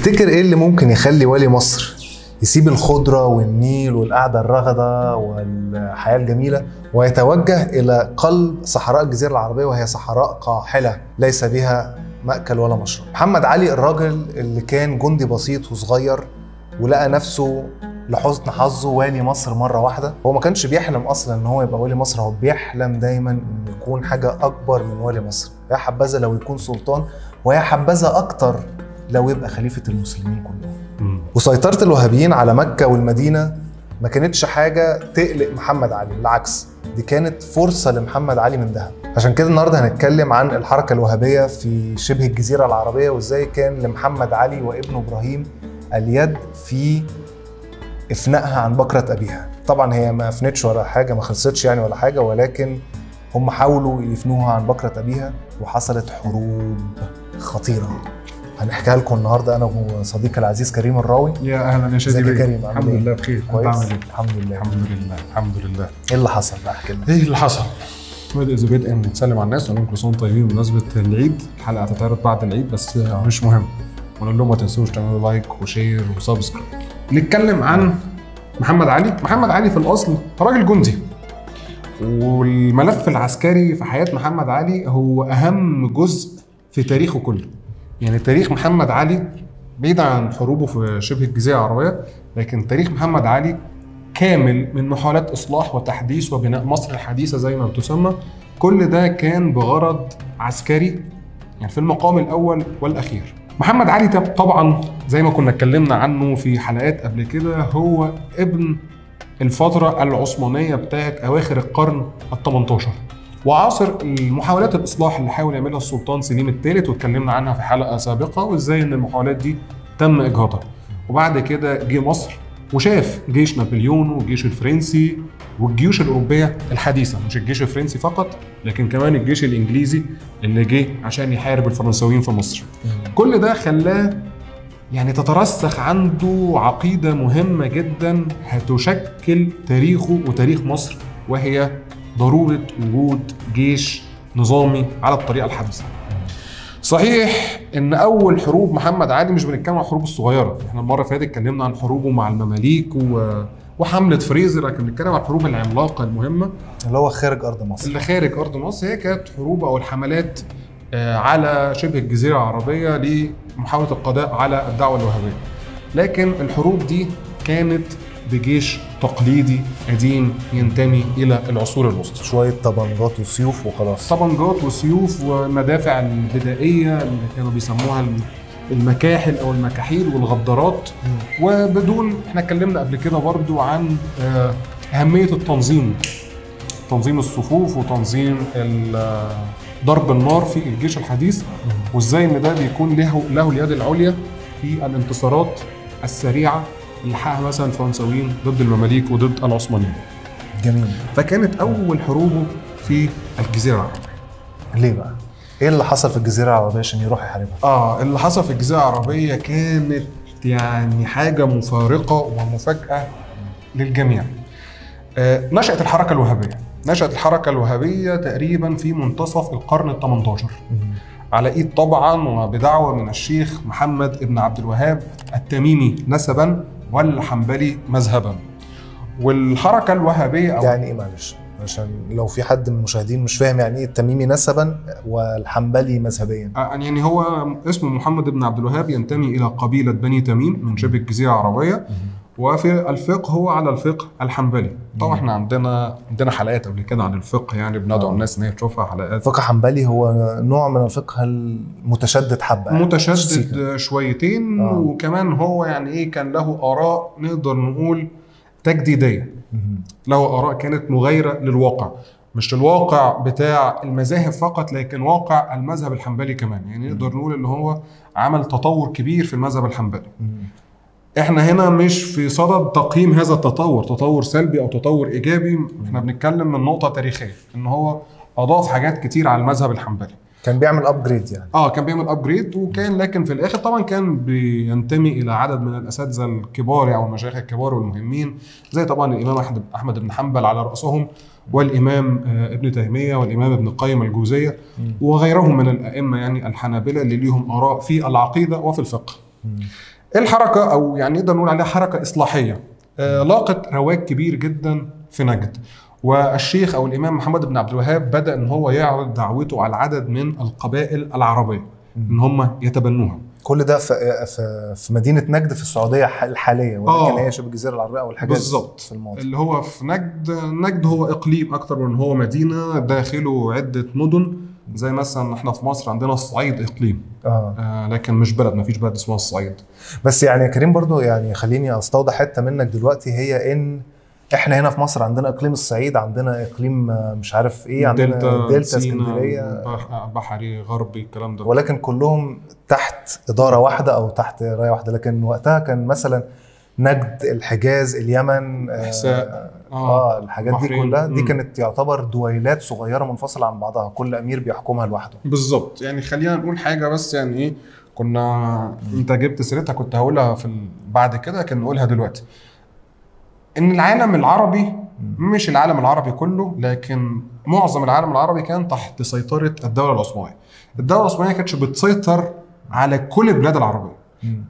تفتكر ايه اللي ممكن يخلي والي مصر يسيب الخضرة والنيل والقعدة الرغدة والحياة الجميلة ويتوجه إلى قلب صحراء الجزيرة العربية، وهي صحراء قاحلة ليس بها مأكل ولا مشرب؟ محمد علي الراجل اللي كان جندي بسيط وصغير ولقى نفسه لحسن حظه والي مصر مرة واحدة. هو ما كانش بيحلم أصلا إن هو يبقى والي مصر، هو بيحلم دايما إنه يكون حاجة أكبر من والي مصر. يا حبذا لو يكون سلطان، ويا حبذا أكتر لو يبقى خليفة المسلمين كلهم. وسيطرة الوهابيين على مكة والمدينة ما كانتش حاجة تقلق محمد علي، بالعكس دي كانت فرصة لمحمد علي من ذهب. عشان كده النهاردة هنتكلم عن الحركة الوهابية في شبه الجزيرة العربية، وازاي كان لمحمد علي وابنه إبراهيم اليد في إفنائها عن بكرة أبيها. طبعا هي ما أفنتش ولا حاجة، ما خلصتش يعني ولا حاجة، ولكن هم حاولوا يفنوها عن بكرة أبيها وحصلت حروب خطيرة هنحكيها لكم النهارده انا وصديقي العزيز كريم الراوي. يا اهلا يا شادي بيه. كريم، الحمد لله بخير. انت عامل ايه؟ الحمد لله الحمد لله الحمد لله. ايه اللي حصل بقى؟ احكي لنا ايه اللي حصل. بدء ذو بدء نسلم على الناس ونقول لهم كل سنة وانتم طيبين بمناسبة العيد. الحلقة هتتعرض بعد العيد بس مش مهم، ونقول لهم ما تنسوش تعملوا like و share و subscribe. نتكلم عن محمد علي. محمد علي في الاصل راجل جندي، والملف العسكري في حياة محمد علي هو اهم جزء في تاريخه كله. يعني تاريخ محمد علي بعيد عن حروبه في شبه الجزيرة العربية، لكن تاريخ محمد علي كامل من محاولات إصلاح وتحديث وبناء مصر الحديثة زي ما بتسمى. كل ده كان بغرض عسكري يعني في المقام الأول والأخير. محمد علي طبعا زي ما كنا اتكلمنا عنه في حلقات قبل كده هو ابن الفترة العثمانية بتاعت أواخر القرن ال18، وعاصر المحاولات الإصلاح اللي حاول يعملها السلطان سليم الثالث واتكلمنا عنها في حلقة سابقة، وإزاي إن المحاولات دي تم إجهاضها. وبعد كده جه مصر وشاف جيش نابليون والجيش الفرنسي والجيوش الأوروبية الحديثة، مش الجيش الفرنسي فقط لكن كمان الجيش الإنجليزي اللي جه عشان يحارب الفرنساويين في مصر. كل ده خلاه يعني تترسخ عنده عقيدة مهمة جدا هتشكل تاريخه وتاريخ مصر، وهي ضرورة وجود جيش نظامي على الطريقة الحديثة. صحيح ان اول حروب محمد علي، مش بنتكلم عن الحروب الصغيرة، احنا المرة اللي فاتت اتكلمنا عن حروبه مع المماليك وحملة فريزر، لكن بنتكلم عن الحروب العملاقة المهمة اللي هو خارج ارض مصر. اللي خارج ارض مصر هي كانت حروب او الحملات على شبه الجزيرة العربية لمحاولة القضاء على الدعوة الوهابية. لكن الحروب دي كانت بجيش تقليدي قديم ينتمي الى العصور الوسطى، شوية طبنجات وسيوف وخلاص. طبنجات وسيوف ومدافع البدائية اللي كانوا بيسموها المكاحل او المكاحيل والغدارات. وبدون، احنا اتكلمنا قبل كده برضو عن اهمية التنظيم، تنظيم الصفوف وتنظيم ضرب النار في الجيش الحديث، وازاي ان ده بيكون له اليد العليا في الانتصارات السريعة اللي حققها مثلا الفرنساويين ضد المماليك وضد العثمانيين. جميل. فكانت اول حروبه في الجزيرة العربية. ليه بقى؟ ايه اللي حصل في الجزيرة العربية عشان يروح يحاربها؟ اللي حصل في الجزيرة العربية كانت يعني حاجة مفارقه ومفاجاه للجميع. نشأت الحركة الوهابية. نشأت الحركة الوهابية تقريبا في منتصف القرن ال18 على ايد طبعا وبدعوه من الشيخ محمد ابن عبد الوهاب التميمي نسبا والحنبلي مذهبا. والحركة الوهابية أو يعني ايه؟ معلش عشان لو في حد من المشاهدين مش فاهم يعني ايه التميمي نسبا والحنبلي مذهبيا. يعني هو اسمه محمد بن عبد الوهاب، ينتمي الى قبيلة بني تميم من شبه الجزيرة العربية، وفي الفقه هو على الفقه الحنبلي. طبعا احنا عندنا حلقات قبل كده عن الفقه، يعني بندعو الناس ان هي تشوفها حلقات. الفقه الحنبلي هو نوع من الفقه المتشدد حبه، يعني متشدد شويتين. وكمان هو يعني ايه، كان له اراء نقدر نقول تجديديه، له اراء كانت مغايرة للواقع، مش الواقع بتاع المذاهب فقط لكن واقع المذهب الحنبلي كمان. يعني نقدر نقول ان هو عمل تطور كبير في المذهب الحنبلي. احنا هنا مش في صدد تقييم هذا التطور، تطور سلبي او تطور ايجابي، احنا بنتكلم من نقطة تاريخية ان هو اضاف حاجات كتير على المذهب الحنبلي. كان بيعمل upgrade يعني. كان بيعمل upgrade، وكان لكن في الاخر طبعا كان بينتمي الى عدد من الاساتذة الكبار او المشايخ الكبار والمهمين، زي طبعا الامام احمد بن حنبل على راسهم، والامام ابن تيمية، والامام ابن القيم الجوزية، وغيرهم من الائمة يعني الحنابلة اللي ليهم اراء في العقيدة وفي الفقه. الحركة او يعني نقدر نقول عليها حركة اصلاحية لاقت رواج كبير جدا في نجد، والشيخ او الامام محمد بن عبد الوهاب بدا ان هو يعرض دعوته على عدد من القبائل العربية ان هم يتبنوها. كل ده في مدينة نجد في السعودية الحالية، ولكن هي شبه الجزيرة العربية او الحجاز بالظبط في الماضي. اللي هو في نجد، نجد هو اقليم اكتر من هو مدينة، داخله عده مدن، زي مثلا احنا في مصر عندنا الصعيد اقليم لكن مش بلد، ما فيش بلد اسمها الصعيد. بس يعني يا كريم برضو يعني خليني استوضح حتة منك دلوقتي، هي ان احنا هنا في مصر عندنا اقليم الصعيد، عندنا اقليم مش عارف ايه، عندنا دلتا اسكندرية، بحري غربي، الكلام ده، ولكن كلهم تحت ادارة واحدة او تحت رايه واحدة. لكن وقتها كان مثلا نجد، الحجاز، اليمن، احساء، الحاجات دي كلها دي كانت يعتبر دويلات صغيرة منفصلة عن بعضها، كل امير بيحكمها لوحده. بالظبط. يعني خلينا نقول حاجة بس، يعني ايه كنا انت جبت سيرتها كنت هقولها في بعد كده، لكن نقولها دلوقتي، ان العالم العربي مش العالم العربي كله، لكن معظم العالم العربي كان تحت سيطرة الدولة العثمانية. الدولة العثمانية كانتش بتسيطر على كل البلاد العربية،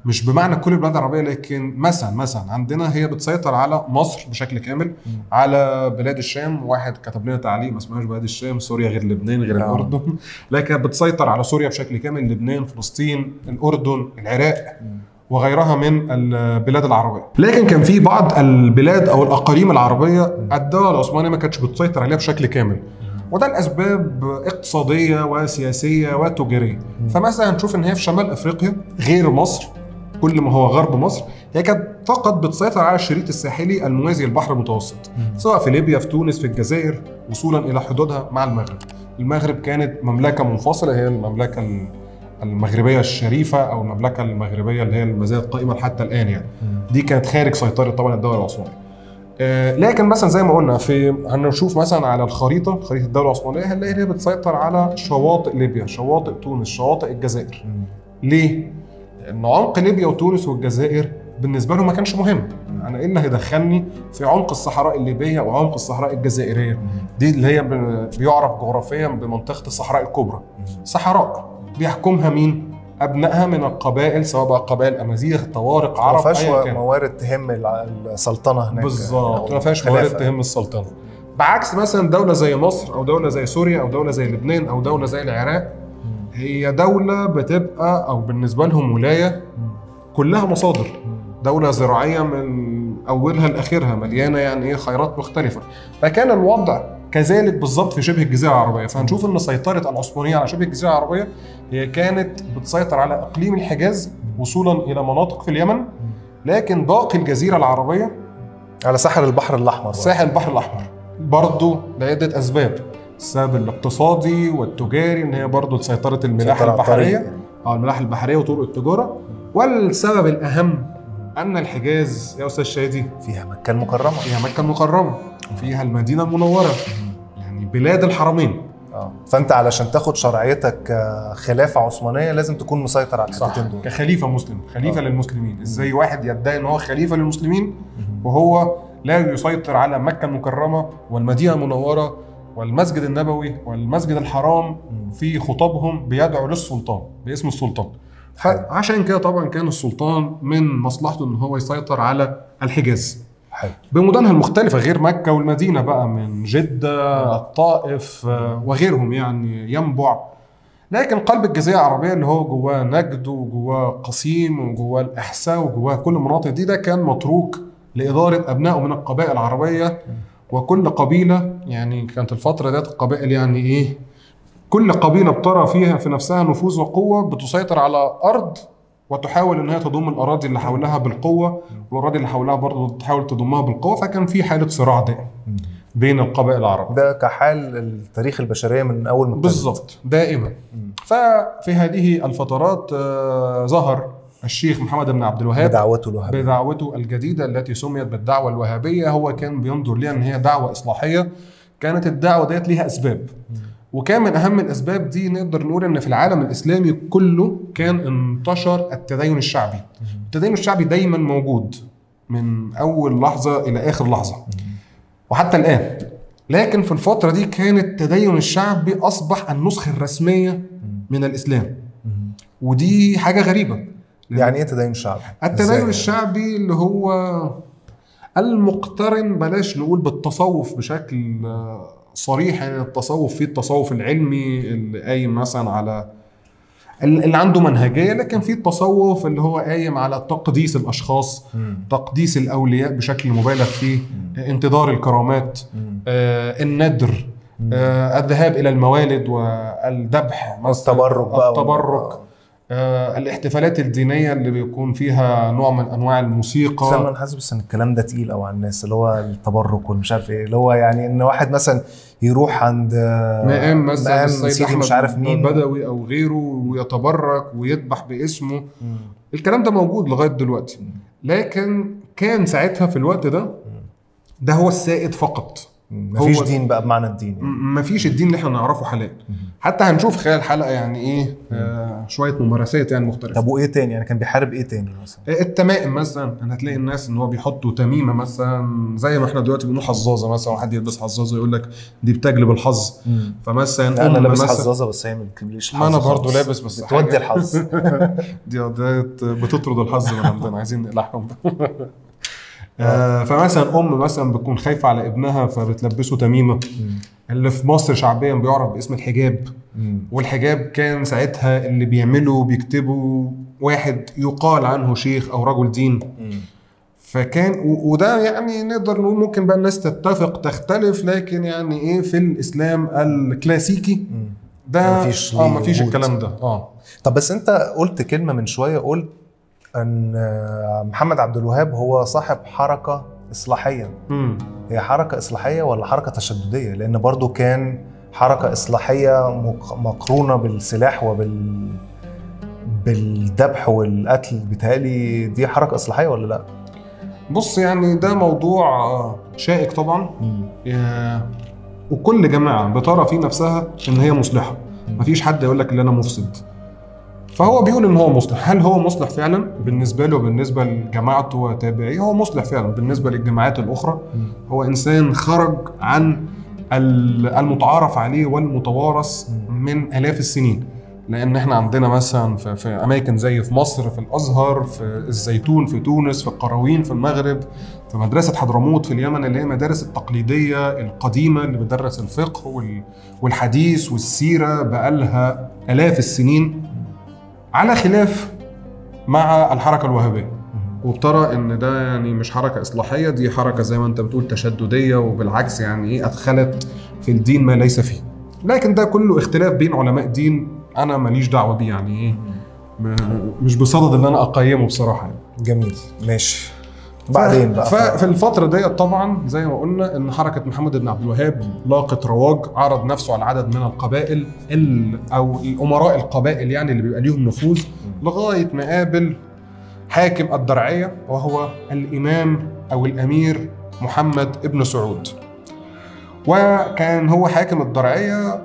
مش بمعنى كل البلاد العربية، لكن مثلا عندنا هي بتسيطر على مصر بشكل كامل، على بلاد الشام. واحد كتب لنا تعليق ما اسمهاش بلاد الشام، سوريا غير لبنان غير الأردن، لكن بتسيطر على سوريا بشكل كامل، لبنان، فلسطين، الأردن، العراق وغيرها من البلاد العربية. لكن كان في بعض البلاد أو الأقاليم العربية الدولة العثمانية ما كانتش بتسيطر عليها بشكل كامل، وده لأسباب اقتصادية وسياسية وتجارية. فمثلا نشوف إن هي في شمال أفريقيا غير مصر، كل ما هو غرب مصر، هي كانت فقط بتسيطر على الشريط الساحلي الموازي للبحر المتوسط، سواء في ليبيا، في تونس، في الجزائر، وصولا إلى حدودها مع المغرب. المغرب كانت مملكة منفصلة، هي المملكة المغربية الشريفة أو المملكة المغربية اللي هي ما زالت قائمة حتى الآن يعني. دي كانت خارج سيطرة طبعا الدولة العثمانية. لكن مثلا زي ما قلنا في هنشوف مثلا على الخريطة، خريطة الدولة العثمانية، هنلاقي هي بتسيطر على شواطئ ليبيا، شواطئ تونس، شواطئ الجزائر. ليه؟ لأن عمق ليبيا وتونس والجزائر بالنسبة لهم ما كانش مهم. أنا إيه اللي هيدخلني في عمق الصحراء الليبية وعمق الصحراء الجزائرية؟ دي اللي هي بيعرف جغرافيا بمنطقة الصحراء الكبرى. صحراء بيحكمها مين؟ أبنائها من القبائل، سواء بقى قبائل أمازيغ، طوارق، عرب، ما فيهاش موارد تهم السلطنة هناك. بالظبط، ما فيهاش موارد تهم السلطنة. بعكس مثلا دولة زي مصر أو دولة زي سوريا أو دولة زي لبنان أو دولة زي العراق، هي دولة بتبقى أو بالنسبة لهم ولاية كلها مصادر، دولة زراعية من أولها لآخرها، مليانة يعني إيه خيرات مختلفة. فكان الوضع كذلك بالظبط في شبه الجزيرة العربية. فهنشوف ان سيطرة العثمانية على شبه الجزيرة العربية هي كانت بتسيطر على اقليم الحجاز وصولا الى مناطق في اليمن، لكن باقي الجزيرة العربية على ساحل البحر الاحمر، ساحل البحر الاحمر برضه لعدة اسباب، السبب الاقتصادي والتجاري ان هي برضه سيطرة الملاحة البحرية، الملاحة البحرية وطرق التجارة، والسبب الاهم ان الحجاز يا استاذ شادي فيها مكة المكرمة، فيها مكة المكرمة وفيها المدينة المنورة، يعني بلاد الحرمين. فانت علشان تاخد شرعيتك خلافه عثمانية لازم تكون مسيطر على الحتتين دول كخليفه مسلم، خليفة للمسلمين. ازاي واحد يدعي ان هو خليفة للمسلمين وهو لا يسيطر على مكة المكرمة والمدينة المنورة والمسجد النبوي والمسجد الحرام؟ في خطابهم بيدعوا للسلطان باسم السلطان. فعشان كده طبعا كان السلطان من مصلحته ان هو يسيطر على الحجاز بمدنها المختلفة غير مكة والمدينة بقى، من جدة، الطائف وغيرهم، يعني ينبع. لكن قلب الجزيرة العربية اللي هو جواه نجد وجواه قصيم وجواه الإحساء وجواه كل المناطق دي، ده كان متروك لإدارة أبنائه من القبائل العربية. وكل قبيلة يعني كانت الفترة ديت القبائل يعني إيه، كل قبيلة بترى فيها في نفسها نفوذ وقوة، بتسيطر على أرض وتحاول انها تضم الاراضي اللي حولها بالقوة، والاراضي اللي حولها برضه تحاول تضمها بالقوة. فكان في حاله صراع دائم بين القبائل العرب، ده كحال التاريخ البشرية من اول ما بالظبط دائما. ففي هذه الفترات ظهر الشيخ محمد بن عبد الوهاب بدعوته الوهابية، بدعوته الجديدة التي سميت بالدعوة الوهابية. هو كان بينظر لها ان هي دعوه اصلاحية. كانت الدعوة ديت ليها اسباب، وكان من أهم الأسباب دي نقدر نقول إن في العالم الإسلامي كله كان انتشر التدين الشعبي. التدين الشعبي دايما موجود من أول لحظة إلى آخر لحظة وحتى الآن، لكن في الفترة دي كان التدين الشعبي أصبح النسخة الرسمية من الإسلام، ودي حاجة غريبة. يعني ايه تدين شعبي؟ التدين الشعبي اللي هو المقترن، بلاش نقول بالتصوف بشكل صريح، يعني التصوف فيه التصوف العلمي اللي قايم مثلا على اللي عنده منهجية، لكن في التصوف اللي هو قايم على تقديس الأشخاص، تقديس الأولياء بشكل مبالغ فيه، انتظار الكرامات، الندر، الذهاب إلى الموالد والذبح، التبرك بقى، التبرك، الاحتفالات الدينية اللي بيكون فيها نوع من أنواع الموسيقى. أنا حاسس بس إن الكلام ده تقيل أو على الناس، اللي هو التبرك والمش عارف إيه، اللي هو يعني إن واحد مثلا يروح عند مقام مثلا السيد أحمد مش عارف مين، بدوي أو غيره، ويتبرك ويذبح باسمه. الكلام ده موجود لغاية دلوقتي، لكن كان ساعتها في الوقت ده ده هو السائد فقط. مفيش دين بقى بمعنى الدين يعني. مفيش الدين اللي احنا نعرفه حاليا. حتى هنشوف خلال الحلقة يعني ايه شوية ممارسات يعني مختلفة. طب وايه تاني يعني كان بيحارب ايه تاني مثلا؟ التمائم مثلا، انا هتلاقي الناس ان هو بيحطوا تميمه مثلا، زي ما احنا دلوقتي بنقول حظاظه مثلا، وحد يلبس حظاظه يقول لك دي بتجلب الحظ. فمثلا انا لابس حظاظه بس هي ما بتجيبليش الحظ. ما انا برضه لابس بس بتودي الحظ. دي بتطرد الحظ من عندنا، عايزين نقلعهم. فمثلا مثلا بتكون خايفة على ابنها فبتلبسه تميمه، اللي في مصر شعبيا بيعرف باسم الحجاب. والحجاب كان ساعتها اللي بيعمله بيكتبه واحد يقال عنه شيخ او رجل دين. فكان وده يعني نقدر نقول ممكن بقى الناس تتفق تختلف، لكن يعني ايه في الاسلام الكلاسيكي ده مفيش الكلام ده. طب بس انت قلت كلمة من شوية، قلت أن محمد عبد الوهاب هو صاحب حركة إصلاحية. هي حركة إصلاحية ولا حركة تشددية؟ لأن برضو كان حركة إصلاحية مقرونة بالسلاح وبالذبح والقتل. بيتهيألي دي حركة إصلاحية ولا لا؟ بص يعني ده موضوع شائك طبعا. وكل جماعة بترى في نفسها إن هي مصلحة، مفيش حد يقول لك إن أنا مفسد. فهو بيقول ان هو مصلح. هل هو مصلح فعلا بالنسبة له وبالنسبة لجماعته وتابعيه؟ هو مصلح فعلا بالنسبة للجماعات الاخرى. هو انسان خرج عن المتعارف عليه والمتوارث من الاف السنين، لان احنا عندنا مثلا في اماكن زي في مصر، في الازهر، في الزيتون في تونس، في القرويين في المغرب، في مدرسه حضرموت في اليمن، اللي هي المدارس التقليدية القديمة اللي بتدرس الفقه والحديث والسيرة بقالها الاف السنين، على خلاف مع الحركة الوهابية. وبترى ان ده يعني مش حركة إصلاحية، دي حركة زي ما انت بتقول تشددية، وبالعكس يعني ايه أدخلت في الدين ما ليس فيه. لكن ده كله اختلاف بين علماء دين، أنا ماليش دعوة بيه، يعني ايه مش بصدد ان انا أقيمه بصراحة يعني. جميل، ماشي. بعدين بقى ففي الفترة دي طبعا زي ما قلنا ان حركة محمد بن عبد الوهاب لاقت رواج، عرض نفسه على عدد من القبائل او الامراء القبائل يعني اللي بيبقى ليهم نفوذ، لغاية ما قابل حاكم الدرعية وهو الامام او الامير محمد ابن سعود. وكان هو حاكم الدرعية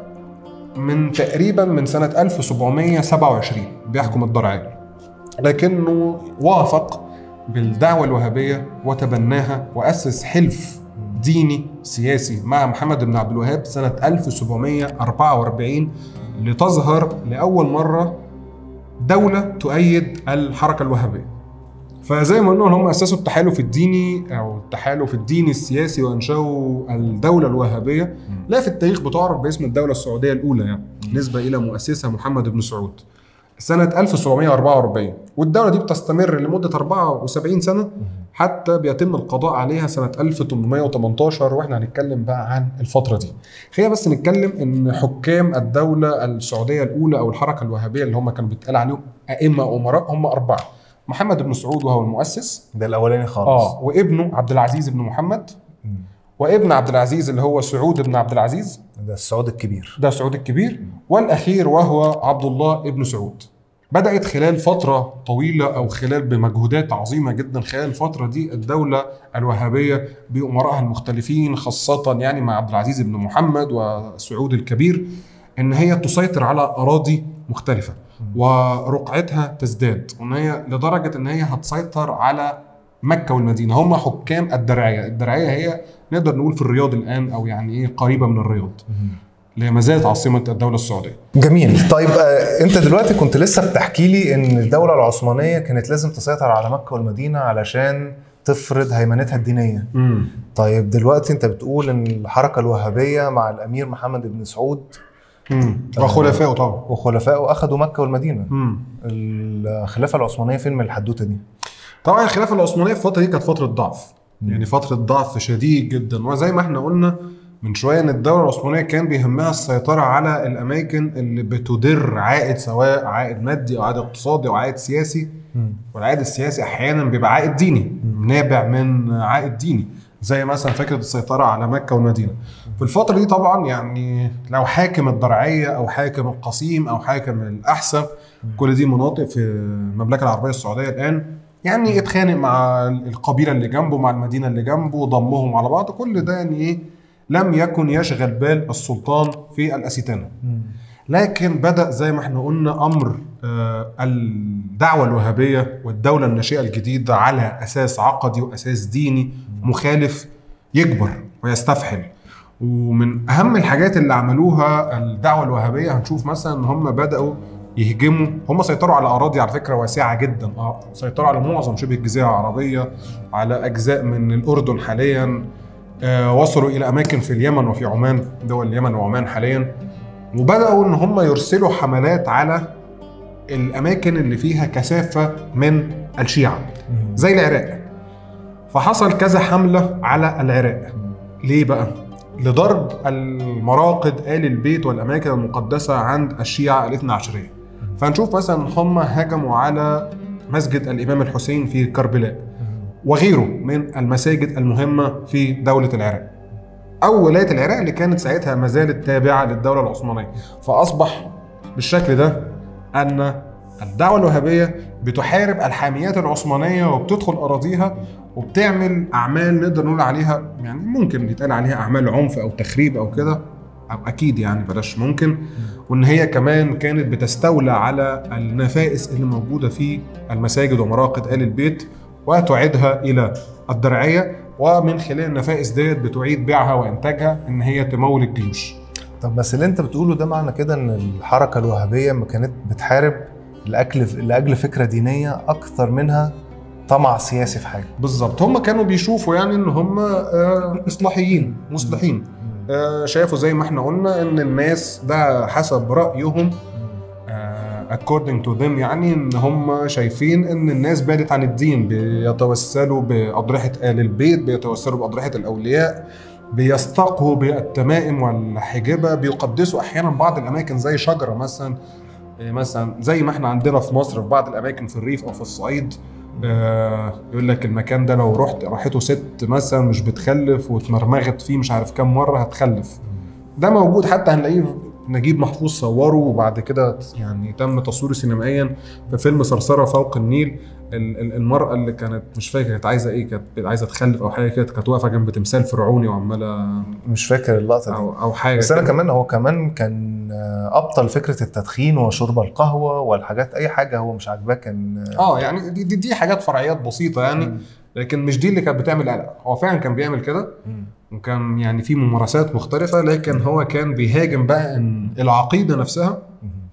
من تقريبا من سنة 1727 بيحكم الدرعية، لكنه وافق بالدعوة الوهابية وتبناها، وأسس حلف ديني سياسي مع محمد بن عبد الوهاب سنة 1744، لتظهر لأول مرة دولة تؤيد الحركة الوهابية. فزي ما قلنا هم أسسوا التحالف الديني أو التحالف الديني السياسي وأنشأوا الدولة الوهابية، لا في التاريخ بتعرف باسم الدولة السعودية الأولى يعني، نسبة إلى مؤسسها محمد بن سعود سنة 1744. والدولة دي بتستمر لمدة 74 سنة حتى بيتم القضاء عليها سنة 1818. واحنا هنتكلم بقى عن الفترة دي. خلينا بس نتكلم ان حكام الدولة السعودية الأولى أو الحركة الوهابية اللي هم كانوا بيتقال عليهم أئمة أمراء، هم أربعة: محمد بن سعود وهو المؤسس ده الأولاني خالص، وابنه عبد العزيز بن محمد، وابن عبد العزيز اللي هو سعود بن عبد العزيز، ده السعود الكبير، ده سعود الكبير، والأخير وهو عبد الله ابن سعود. بدأت خلال فترة طويلة أو خلال بمجهودات عظيمة جدا خلال الفترة دي الدولة الوهابية بأمرائها المختلفين، خاصة يعني مع عبد العزيز بن محمد وسعود الكبير، إن هي تسيطر على أراضي مختلفة ورقعتها تزداد، وإن هي لدرجة إن هي هتسيطر على مكة والمدينة. هم حكام الدرعية. الدرعية هي نقدر نقول في الرياض الآن، أو يعني إيه قريبة من الرياض. اللي ما زالت عاصمة الدولة السعودية. جميل. طيب انت دلوقتي كنت لسه بتحكي لي ان الدولة العثمانية كانت لازم تسيطر على مكة والمدينة علشان تفرض هيمنتها الدينية. طيب دلوقتي انت بتقول ان الحركة الوهابية مع الامير محمد بن سعود وخلفائه طبعا وخلفائه اخذوا مكة والمدينة. الخلافة العثمانية فين من الحدوتة دي؟ طبعا الخلافة العثمانية في الفترة دي كانت فترة ضعف، يعني فترة ضعف شديد جدا. وزي ما احنا قلنا من شوية ان الدولة العثمانية كان بيهمها السيطرة على الاماكن اللي بتدر عائد، سواء عائد مادي او عائد اقتصادي او عائد سياسي. والعائد السياسي احيانا بيبقى عائد ديني، نابع من عائد ديني، زي مثلا فكرة السيطرة على مكة والمدينة. في الفترة دي طبعا يعني لو حاكم الدرعية او حاكم القصيم او حاكم الاحساء، كل دي مناطق في المملكة العربية السعودية الان، يعني اتخانق مع القبيلة اللي جنبه، مع المدينة اللي جنبه، ضمهم على بعض، كل ده يعني ايه لم يكن يشغل بال السلطان في الأسيتانة. لكن بدأ زي ما احنا قلنا أمر الدعوة الوهابية والدولة الناشئة الجديدة على أساس عقدي وأساس ديني مخالف يكبر ويستفحل. ومن أهم الحاجات اللي عملوها الدعوة الوهابية هنشوف مثلا إن هم بدأوا يهجموا، هم سيطروا على أراضي على فكرة واسعة جدا، سيطروا على معظم شبه الجزيرة العربية، على أجزاء من الأردن حاليا، وصلوا إلى أماكن في اليمن وفي عمان، دول اليمن وعمان حاليا. وبدأوا إن هم يرسلوا حملات على الأماكن اللي فيها كثافة من الشيعة زي العراق. فحصل كذا حملة على العراق. ليه بقى؟ لضرب المراقد آل البيت والأماكن المقدسة عند الشيعة الاثنى عشرية. فنشوف مثلا هم هجموا على مسجد الإمام الحسين في كربلاء وغيره من المساجد المهمة في دولة العراق أو ولاية العراق اللي كانت ساعتها ما زالت تابعة للدولة العثمانية. فأصبح بالشكل ده أن الدعوة الوهابية بتحارب الحاميات العثمانية وبتدخل أراضيها وبتعمل أعمال نقدر نقول عليها يعني ممكن يتقال عليها أعمال عنف أو تخريب أو كده، أو أكيد يعني بلاش ممكن. وإن هي كمان كانت بتستولى على النفائس اللي موجودة في المساجد ومراقد آل البيت وتعيدها إلى الدرعية، ومن خلال النفائس ديت بتعيد بيعها وإنتاجها إن هي تمول الجيوش. طب بس اللي أنت بتقوله ده معنى كده إن الحركة الوهابية ما كانت بتحارب لأجل فكرة دينية أكثر منها طمع سياسي في حاجة. بالظبط، هم كانوا بيشوفوا يعني إن هم إصلاحيين مصلحين، شافوا زي ما احنا قلنا إن الناس ده حسب رأيهم according to them، يعني ان هم شايفين ان الناس بعدت عن الدين، بيتوسلوا بأضرحة آل البيت، بيتوسلوا بأضرحة الأولياء، بيستقوا بالتمائم والحجبة، بيقدسوا احيانا بعض الاماكن زي شجرة مثلا زي ما احنا عندنا في مصر في بعض الاماكن في الريف او في الصعيد، يقول لك المكان ده لو رحت راحته ست مثلا مش بتخلف واتمرمغت فيه مش عارف كام مرة هتخلف. ده موجود حتى هنلاقيه نجيب محفوظ صوره وبعد كده يعني تم تصويره سينمائيا في فيلم صرصرة فوق النيل. المرأة اللي كانت مش فاكر كانت عايزة ايه، كانت عايزة تخلف او حاجة كده، كانت واقفة جنب تمثال فرعوني وعمالة، مش فاكر اللقطة دي او حاجة. بس انا كمان هو كمان كان ابطل فكرة التدخين وشرب القهوة والحاجات، اي حاجة هو مش عاجباه كان يعني دي حاجات فرعيات بسيطة يعني، لكن مش دي اللي كانت بتعمل قلق. هو فعلا كان بيعمل كده وكان يعني في ممارسات مختلفة، لكن هو كان بيهاجم بقى إن العقيدة نفسها.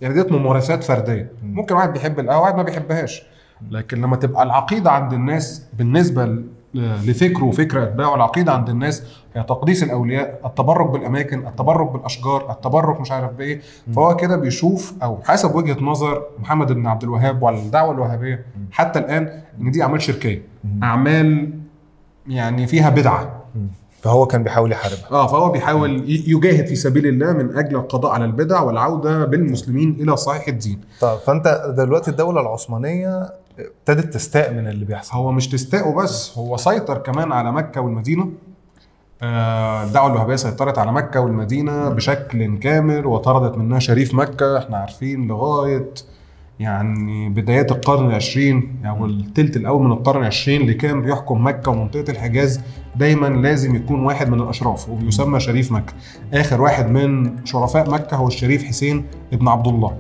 يعني ديت ممارسات فردية، ممكن واحد بيحب القهوة واحد ما بيحبهاش، لكن لما تبقى العقيدة عند الناس بالنسبة لفكرة وفكر أتباعه، العقيدة عند الناس هي تقديس الأولياء، التبرك بالأماكن، التبرك بالأشجار، التبرك مش عارف بإيه. فهو كده بيشوف أو حسب وجهة نظر محمد بن عبد الوهاب والدعوة الوهابية حتى الآن إن دي أعمال شركية، أعمال يعني فيها بدعة، فهو كان بيحاول يحاربها. فهو بيحاول يجاهد في سبيل الله من اجل القضاء على البدع والعودة بالمسلمين الى صحيح الدين. طب فانت دلوقتي الدولة العثمانية ابتدت تستاء من اللي بيحصل. هو مش تستاء بس، هو سيطر كمان على مكة والمدينة. الدعوة الوهابية سيطرت على مكة والمدينة بشكل كامل وطردت منها شريف مكة، احنا عارفين لغاية يعني بدايات القرن العشرين او الثلث الاول من القرن العشرين اللي كان بيحكم مكة ومنطقة الحجاز دايما لازم يكون واحد من الاشراف وبيسمى شريف مكة. اخر واحد من شرفاء مكة هو الشريف حسين ابن عبد الله.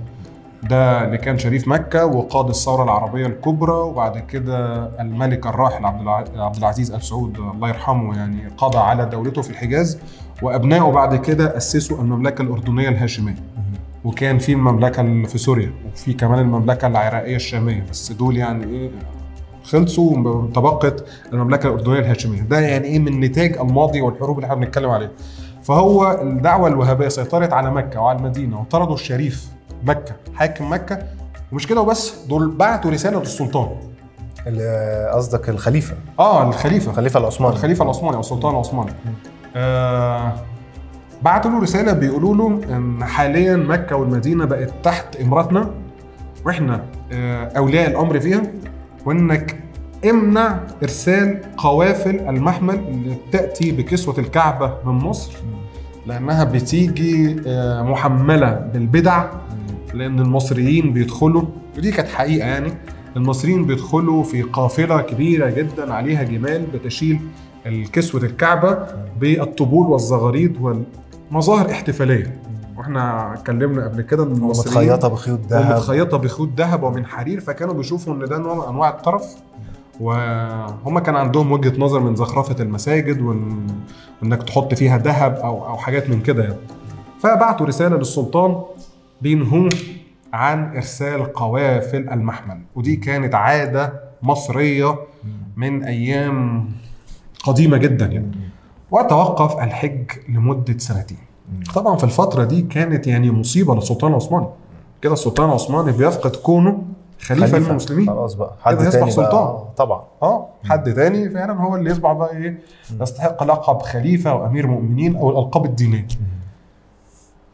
ده اللي كان شريف مكة وقاد الثورة العربية الكبرى، وبعد كده الملك الراحل عبد العزيز آل سعود الله يرحمه يعني قضى على دولته في الحجاز، وأبنائه بعد كده أسسوا المملكة الأردنية الهاشمية. وكان في المملكة في سوريا، وفي كمان المملكة العراقية الشامية، بس دول يعني إيه خلصوا وتبقت المملكة الأردنية الهاشمية. ده يعني إيه من نتاج الماضي والحروب اللي احنا بنتكلم عليها. فهو الدعوة الوهابية سيطرت على مكة وعلى المدينة، وطردوا الشريف مكة حاكم مكة. ومش كده وبس، دول بعتوا رسالة للسلطان. قصدك الخليفة؟ الخليفة العثماني. الخليفة العثماني أو السلطان العثماني. بعتوا له رسالة بيقولوا له إن حاليا مكة والمدينة بقت تحت إمارتنا، وإحنا أولياء الأمر فيها، وإنك امنع إرسال قوافل المحمل اللي بتأتي بكسوة الكعبة من مصر، لأنها بتيجي محملة بالبدع، لأن المصريين بيدخلوا، ودي كانت حقيقة يعني، المصريين بيدخلوا في قافلة كبيرة جدا عليها جمال بتشيل الكسوة الكعبة بالطبول والزغاريد والمظاهر احتفالية. واحنا اتكلمنا قبل كده ان المصريين متخيطة بخيوط ذهب، ومتخيطة بخيوط ذهب ومن حرير، فكانوا بيشوفوا ان ده نوع من انواع الترف، وهم كان عندهم وجهة نظر من زخرفة المساجد وانك تحط فيها ذهب او حاجات من كده يعني. فبعتوا رسالة للسلطان بينهوه عن ارسال قوافل المحمل، ودي كانت عادة مصرية من ايام قديمة جدا يعني. وتوقف الحج لمدة سنتين. طبعا في الفترة دي كانت يعني مصيبة للسلطان العثماني. كده السلطان العثماني بيفقد كونه خليفة للمسلمين، خلاص بقى حد تاني يصبح سلطان طبعا. حد تاني فعلا هو اللي يصبح بقى ايه، يستحق لقب خليفة وامير مؤمنين او الالقاب الدينية.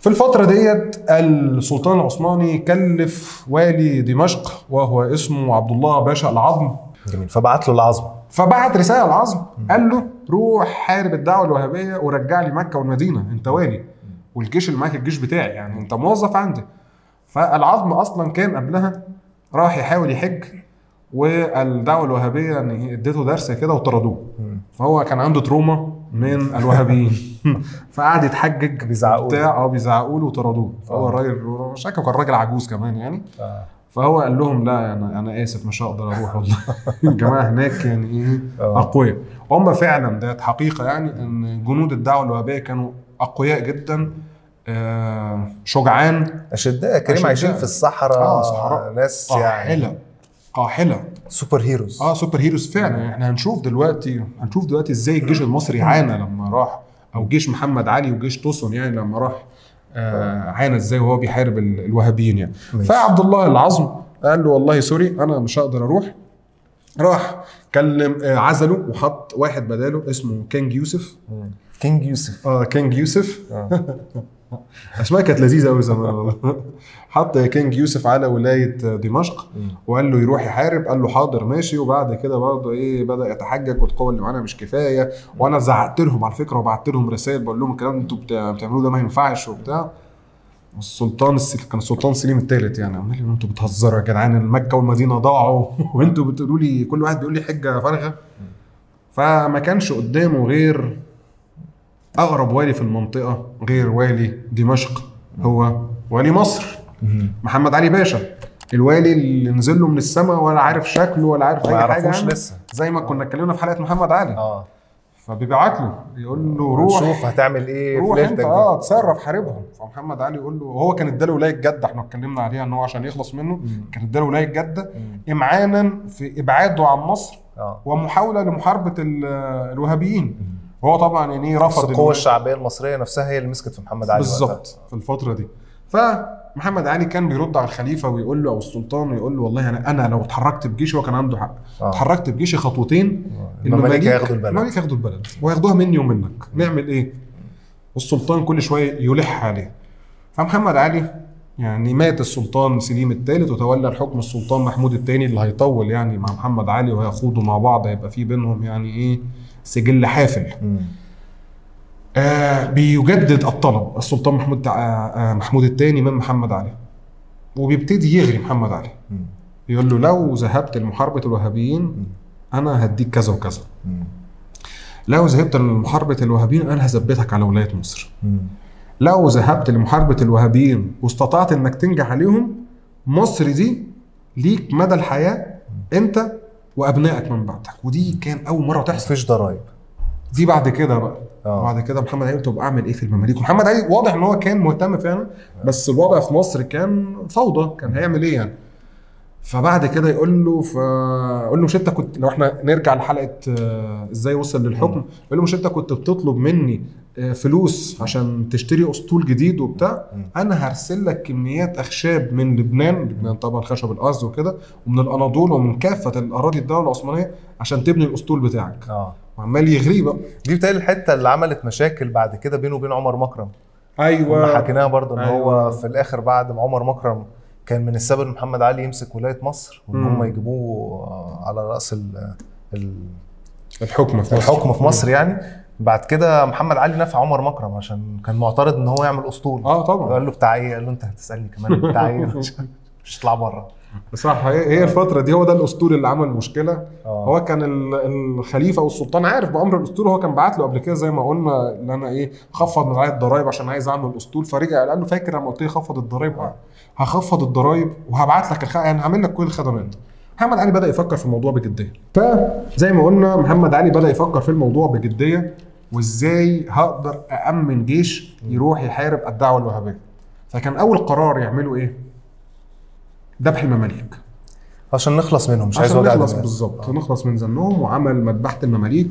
في الفترة ديت السلطان العثماني كلف والي دمشق وهو اسمه عبد الله باشا العظم. جميل. فبعت له العظم، فبعت رسالة العظم قال له روح حارب الدعوة الوهابية ورجع لي مكة والمدينة، انت والي والجيش اللي معاك الجيش بتاعي، يعني انت موظف عندي. فالعظم اصلا كان قبلها راح يحاول يحج، والدعوة الوهابية يعني اديته درس كده وطردوه، فهو كان عنده تروما من الوهابيين فقعد يتحجج بتاع بيزعقوا له وطردوه. فهو الراجل شكله كان راجل عجوز كمان يعني. فهو قال لهم لا انا اسف مش هقدر اروح والله الجماعة هناك يعني ايه اقوياء. هم فعلا ده حقيقة يعني ان جنود الدعوة الوهابية كانوا اقوياء جدا، شجعان اشداء كريم، عايشين في الصحراء، صحراء، ناس يعني قاحله super heroes. super heroes فعلا. يعني احنا هنشوف دلوقتي ازاي الجيش المصري عانى لما راح، او جيش محمد علي وجيش توسون يعني لما راح عانى ازاي وهو بيحارب الوهابيين يعني. فعبد الله العظم قال له والله sorry انا مش هقدر اروح. راح كلم عزله وحط واحد بداله اسمه كينج يوسف. كينج يوسف كينج يوسف. اسماء كانت لذيذة قوي زمان والله. حط كينج يوسف على ولاية دمشق وقال له يروح يحارب، قال له حاضر ماشي. وبعد كده برضه ايه بدا يتحجج والقوه اللي معانا مش كفاية، وانا زعقت لهم على فكرة وبعت لهم رسائل بقول لهم الكلام اللي انتوا بتعملوه ده ما ينفعش وبتاع. السلطان كان السلطان سليم الثالث يعني عمال يقول انتوا بتهزروا يا جدعان، المكة والمدينة ضاعوا وانتوا بتقولوا لي كل واحد بيقول لي حجه فارغة. فما كانش قدامه غير اقرب والي في المنطقة غير والي دمشق، هو والي مصر محمد علي باشا، الوالي اللي نزل له من السماء ولا عارف شكله ولا عارف اي حاجة لسه، زي ما كنا اتكلمنا في حلقة محمد علي. فبيبعت له يقول له روح شوف هتعمل ايه في ليلتك دي، اتصرف حاربهم. فمحمد علي يقول له، هو كان اداله ولاية جده، احنا اتكلمنا عليها ان هو عشان يخلص منه كان اداله ولاية جده امعانا في ابعاده عن مصر ومحاولة لمحاربة الوهابيين. وهو طبعا يعني رفض. القوة الشعبية المصرية نفسها هي اللي مسكت في محمد علي بالظبط في الفترة دي. فمحمد علي كان بيرد على الخليفة ويقول له او السلطان ويقول له والله انا لو اتحركت بجيشي، هو كان عنده حق، اتحركت بجيشي خطوتين المماليك هياخدوا البلد، المماليك هياخدوا البلد وياخدوها مني ومنك، نعمل ايه؟ والسلطان كل شوية يلح عليه. فمحمد علي يعني مات السلطان سليم الثالث وتولى الحكم السلطان محمود الثاني اللي هيطول يعني مع محمد علي وهيخوضوا مع بعض، هيبقى في بينهم يعني ايه سجل حافل. بيجدد الطلب السلطان محمود الثاني من محمد علي، وبيبتدي يغري محمد علي، يقول له لو ذهبت لمحاربة الوهابيين انا هديك كذا وكذا، لو ذهبت لمحاربة الوهابيين انا هثبتك على ولاية مصر، لو ذهبت لمحاربة الوهابيين واستطعت انك تنجح عليهم مصر دي ليك مدى الحياة انت وابنائك من بعدك. ودي كان اول مرة تحصل. مفيش ضرايب دي بعد كده بقى. بعد كده محمد علي طب اعمل ايه في المماليك؟ محمد علي واضح ان هو كان مهتم فعلا، بس الوضع في مصر كان فوضى، كان هيعمل ايه يعني؟ فبعد كده يقول له، فقول له مش انت كنت، لو احنا نرجع لحلقة ازاي وصل للحكم، يقول له مش انت كنت بتطلب مني فلوس عشان تشتري اسطول جديد وبتاع، انا هرسل لك كميات اخشاب من لبنان، لبنان طبعا خشب الارز وكده، ومن الاناضول ومن كافة الاراضي الدولة العثمانية عشان تبني الاسطول بتاعك. وعمال يغريه بقى. دي بتهيألي الحتة اللي عملت مشاكل بعد كده بينه وبين عمر مكرم. ايوه حكيناها برضه ان هو في الاخر بعد ما عمر مكرم كان من السبب ان محمد علي يمسك ولاية مصر، وان هم يجيبوه على راس الحكم في مصر. الحكم في مصر يعني. بعد كده محمد علي نفع عمر مكرم عشان كان معترض ان هو يعمل اسطول. طبعا. قال له بتاع ايه؟ قال له انت هتسالني كمان بتاع ايه؟ مش هتطلع بره. صح، هي الفترة دي هو ده الاسطول اللي عمل مشكلة. هو كان الخليفة والسلطان عارف بامر الاسطول، هو كان بعت له قبل كده زي ما قلنا ان انا ايه، خفض من عليا الضرايب عشان عايز اعمل اسطول. فرجع قال له فاكر لما قلت لي خفض الضرايب؟ هخفض الضرايب وهبعت لك يعني هعمل لك كل الخدمات. محمد علي بدا يفكر في الموضوع بجدية. فزي ما قلنا محمد علي بدا يفكر في الموضوع بجدية، وازاي هقدر أأمن جيش يروح يحارب الدعوة الوهابية. فكان اول قرار يعمله ايه؟ ذبح المماليك عشان نخلص منهم، مش عايز وجع دماغ. بالظبط، نخلص من زنهم. وعمل مذبحه المماليك،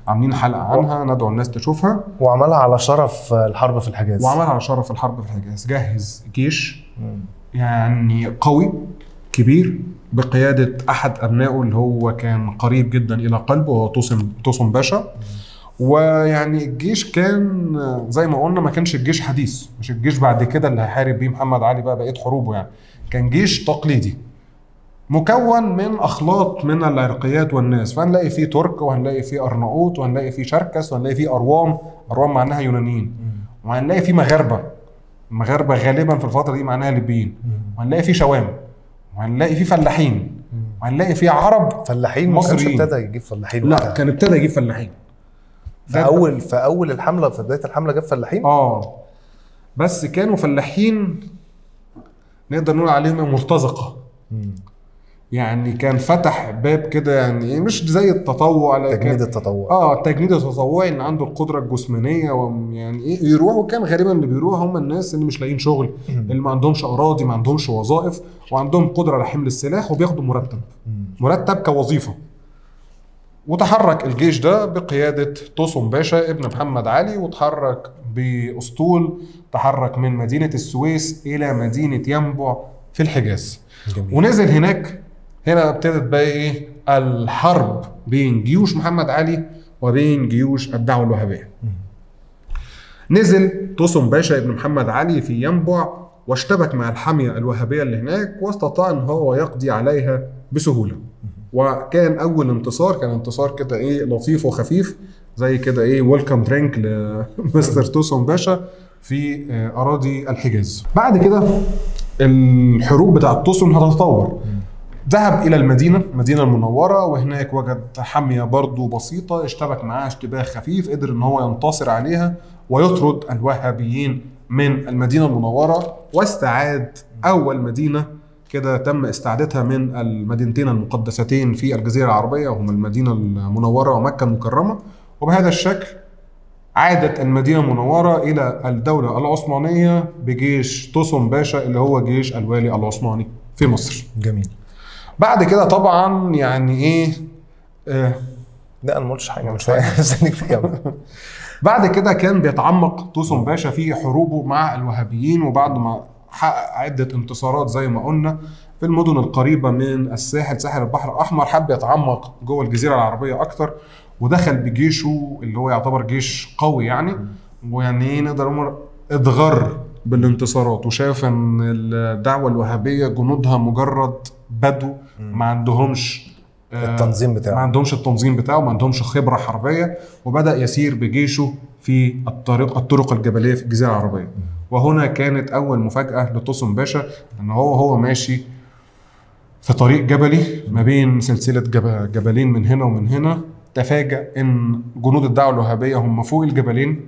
عاملين حلقة عنها ندعو الناس تشوفها. وعملها على شرف الحرب في الحجاز. وعملها على شرف الحرب في الحجاز. جهز جيش يعني قوي كبير بقيادة احد ابنائه اللي هو كان قريب جدا الى قلبه، وهو توسم باشا. ويعني الجيش كان زي ما قلنا ما كانش الجيش حديث، مش الجيش بعد كده اللي هيحارب بيه محمد علي بقى بقية حروبه يعني. كان جيش تقليدي مكون من اخلاط من العرقيات والناس، فهنلاقي فيه ترك، وهنلاقي فيه ارناؤوط، وهنلاقي فيه شركس، وهنلاقي فيه اروام، اروام معناها يونانيين، وهنلاقي فيه مغاربة، المغاربة غالبا في الفترة دي معناها ليبيين، وهنلاقي فيه شوام، وهنلاقي فيه فلاحين، وهنلاقي فيه عرب فلاحين مصريين. ما كانش ابتدى يجيب فلاحين؟ لا، كان ابتدى يجيب فلاحين في اول الحملة، في بداية الحملة جاب فلاحين. بس كانوا فلاحين نقدر نقول عليهم مرتزقة. يعني كان فتح باب كده، يعني مش زي التطوع، لكن تجنيد التطوع. التجنيد التطوعي، ان عنده القدرة الجسمانية ويعني ايه يروح. وكان غالبا اللي بيروح هم الناس اللي مش لاقيين شغل، اللي ما عندهمش اراضي، ما عندهمش وظائف، وعندهم قدره على حمل السلاح، وبياخدوا مرتب، مرتب كوظيفه. وتحرك الجيش ده بقيادة توسم باشا ابن محمد علي، وتحرك بأسطول، تحرك من مدينة السويس إلى مدينة ينبع في الحجاز. جميل. ونزل هناك. هنا ابتدت بقى إيه الحرب بين جيوش محمد علي وبين جيوش الدعوة الوهابية. نزل توسم باشا ابن محمد علي في ينبع واشتبك مع الحامية الوهابية اللي هناك، واستطاع ان هو يقضي عليها بسهولة. وكان اول انتصار، كان انتصار كده ايه لطيف وخفيف، زي كده ايه welcome drink لمستر توسم باشا في اراضي الحجاز. بعد كده الحروب بتاعه توسم هتتطور. ذهب الى المدينة، المدينة المنورة، وهناك وجد حامية برضو بسيطة، اشتبك معاها اشتباه خفيف، قدر ان هو ينتصر عليها ويطرد الوهابيين من المدينة المنورة، واستعاد اول مدينة كده تم استعادتها من المدينتين المقدستين في الجزيرة العربية، وهم المدينة المنورة ومكة المكرمة. وبهذا الشكل عادت المدينة المنورة إلى الدولة العثمانية بجيش توسم باشا اللي هو جيش الوالي العثماني في مصر. جميل. بعد كده طبعا يعني ايه لا انا ما قلتش حاجة، مش مستنيك تكمل. بعد كده كان بيتعمق توسم باشا في حروبه مع الوهابيين، وبعد ما حقق عدة انتصارات زي ما قلنا في المدن القريبة من الساحل، ساحل البحر الأحمر، حب يتعمق جوه الجزيرة العربية أكتر، ودخل بجيشه اللي هو يعتبر جيش قوي يعني، ويعني ايه نقدر نقول اتغر بالانتصارات، وشاف ان الدعوة الوهابية جنودها مجرد بدو، ما عندهمش التنظيم بتاعه، ما عندهمش التنظيم بتاعه، ما عندهمش خبرة حربية، وبدأ يسير بجيشه في الطرق الجبلية في الجزيرة العربية. وهنا كانت أول مفاجأة لتوسم باشا، إن هو ماشي في طريق جبلي ما بين سلسلة جبلين من هنا ومن هنا، تفاجأ إن جنود الدعوة الوهابية هم فوق الجبلين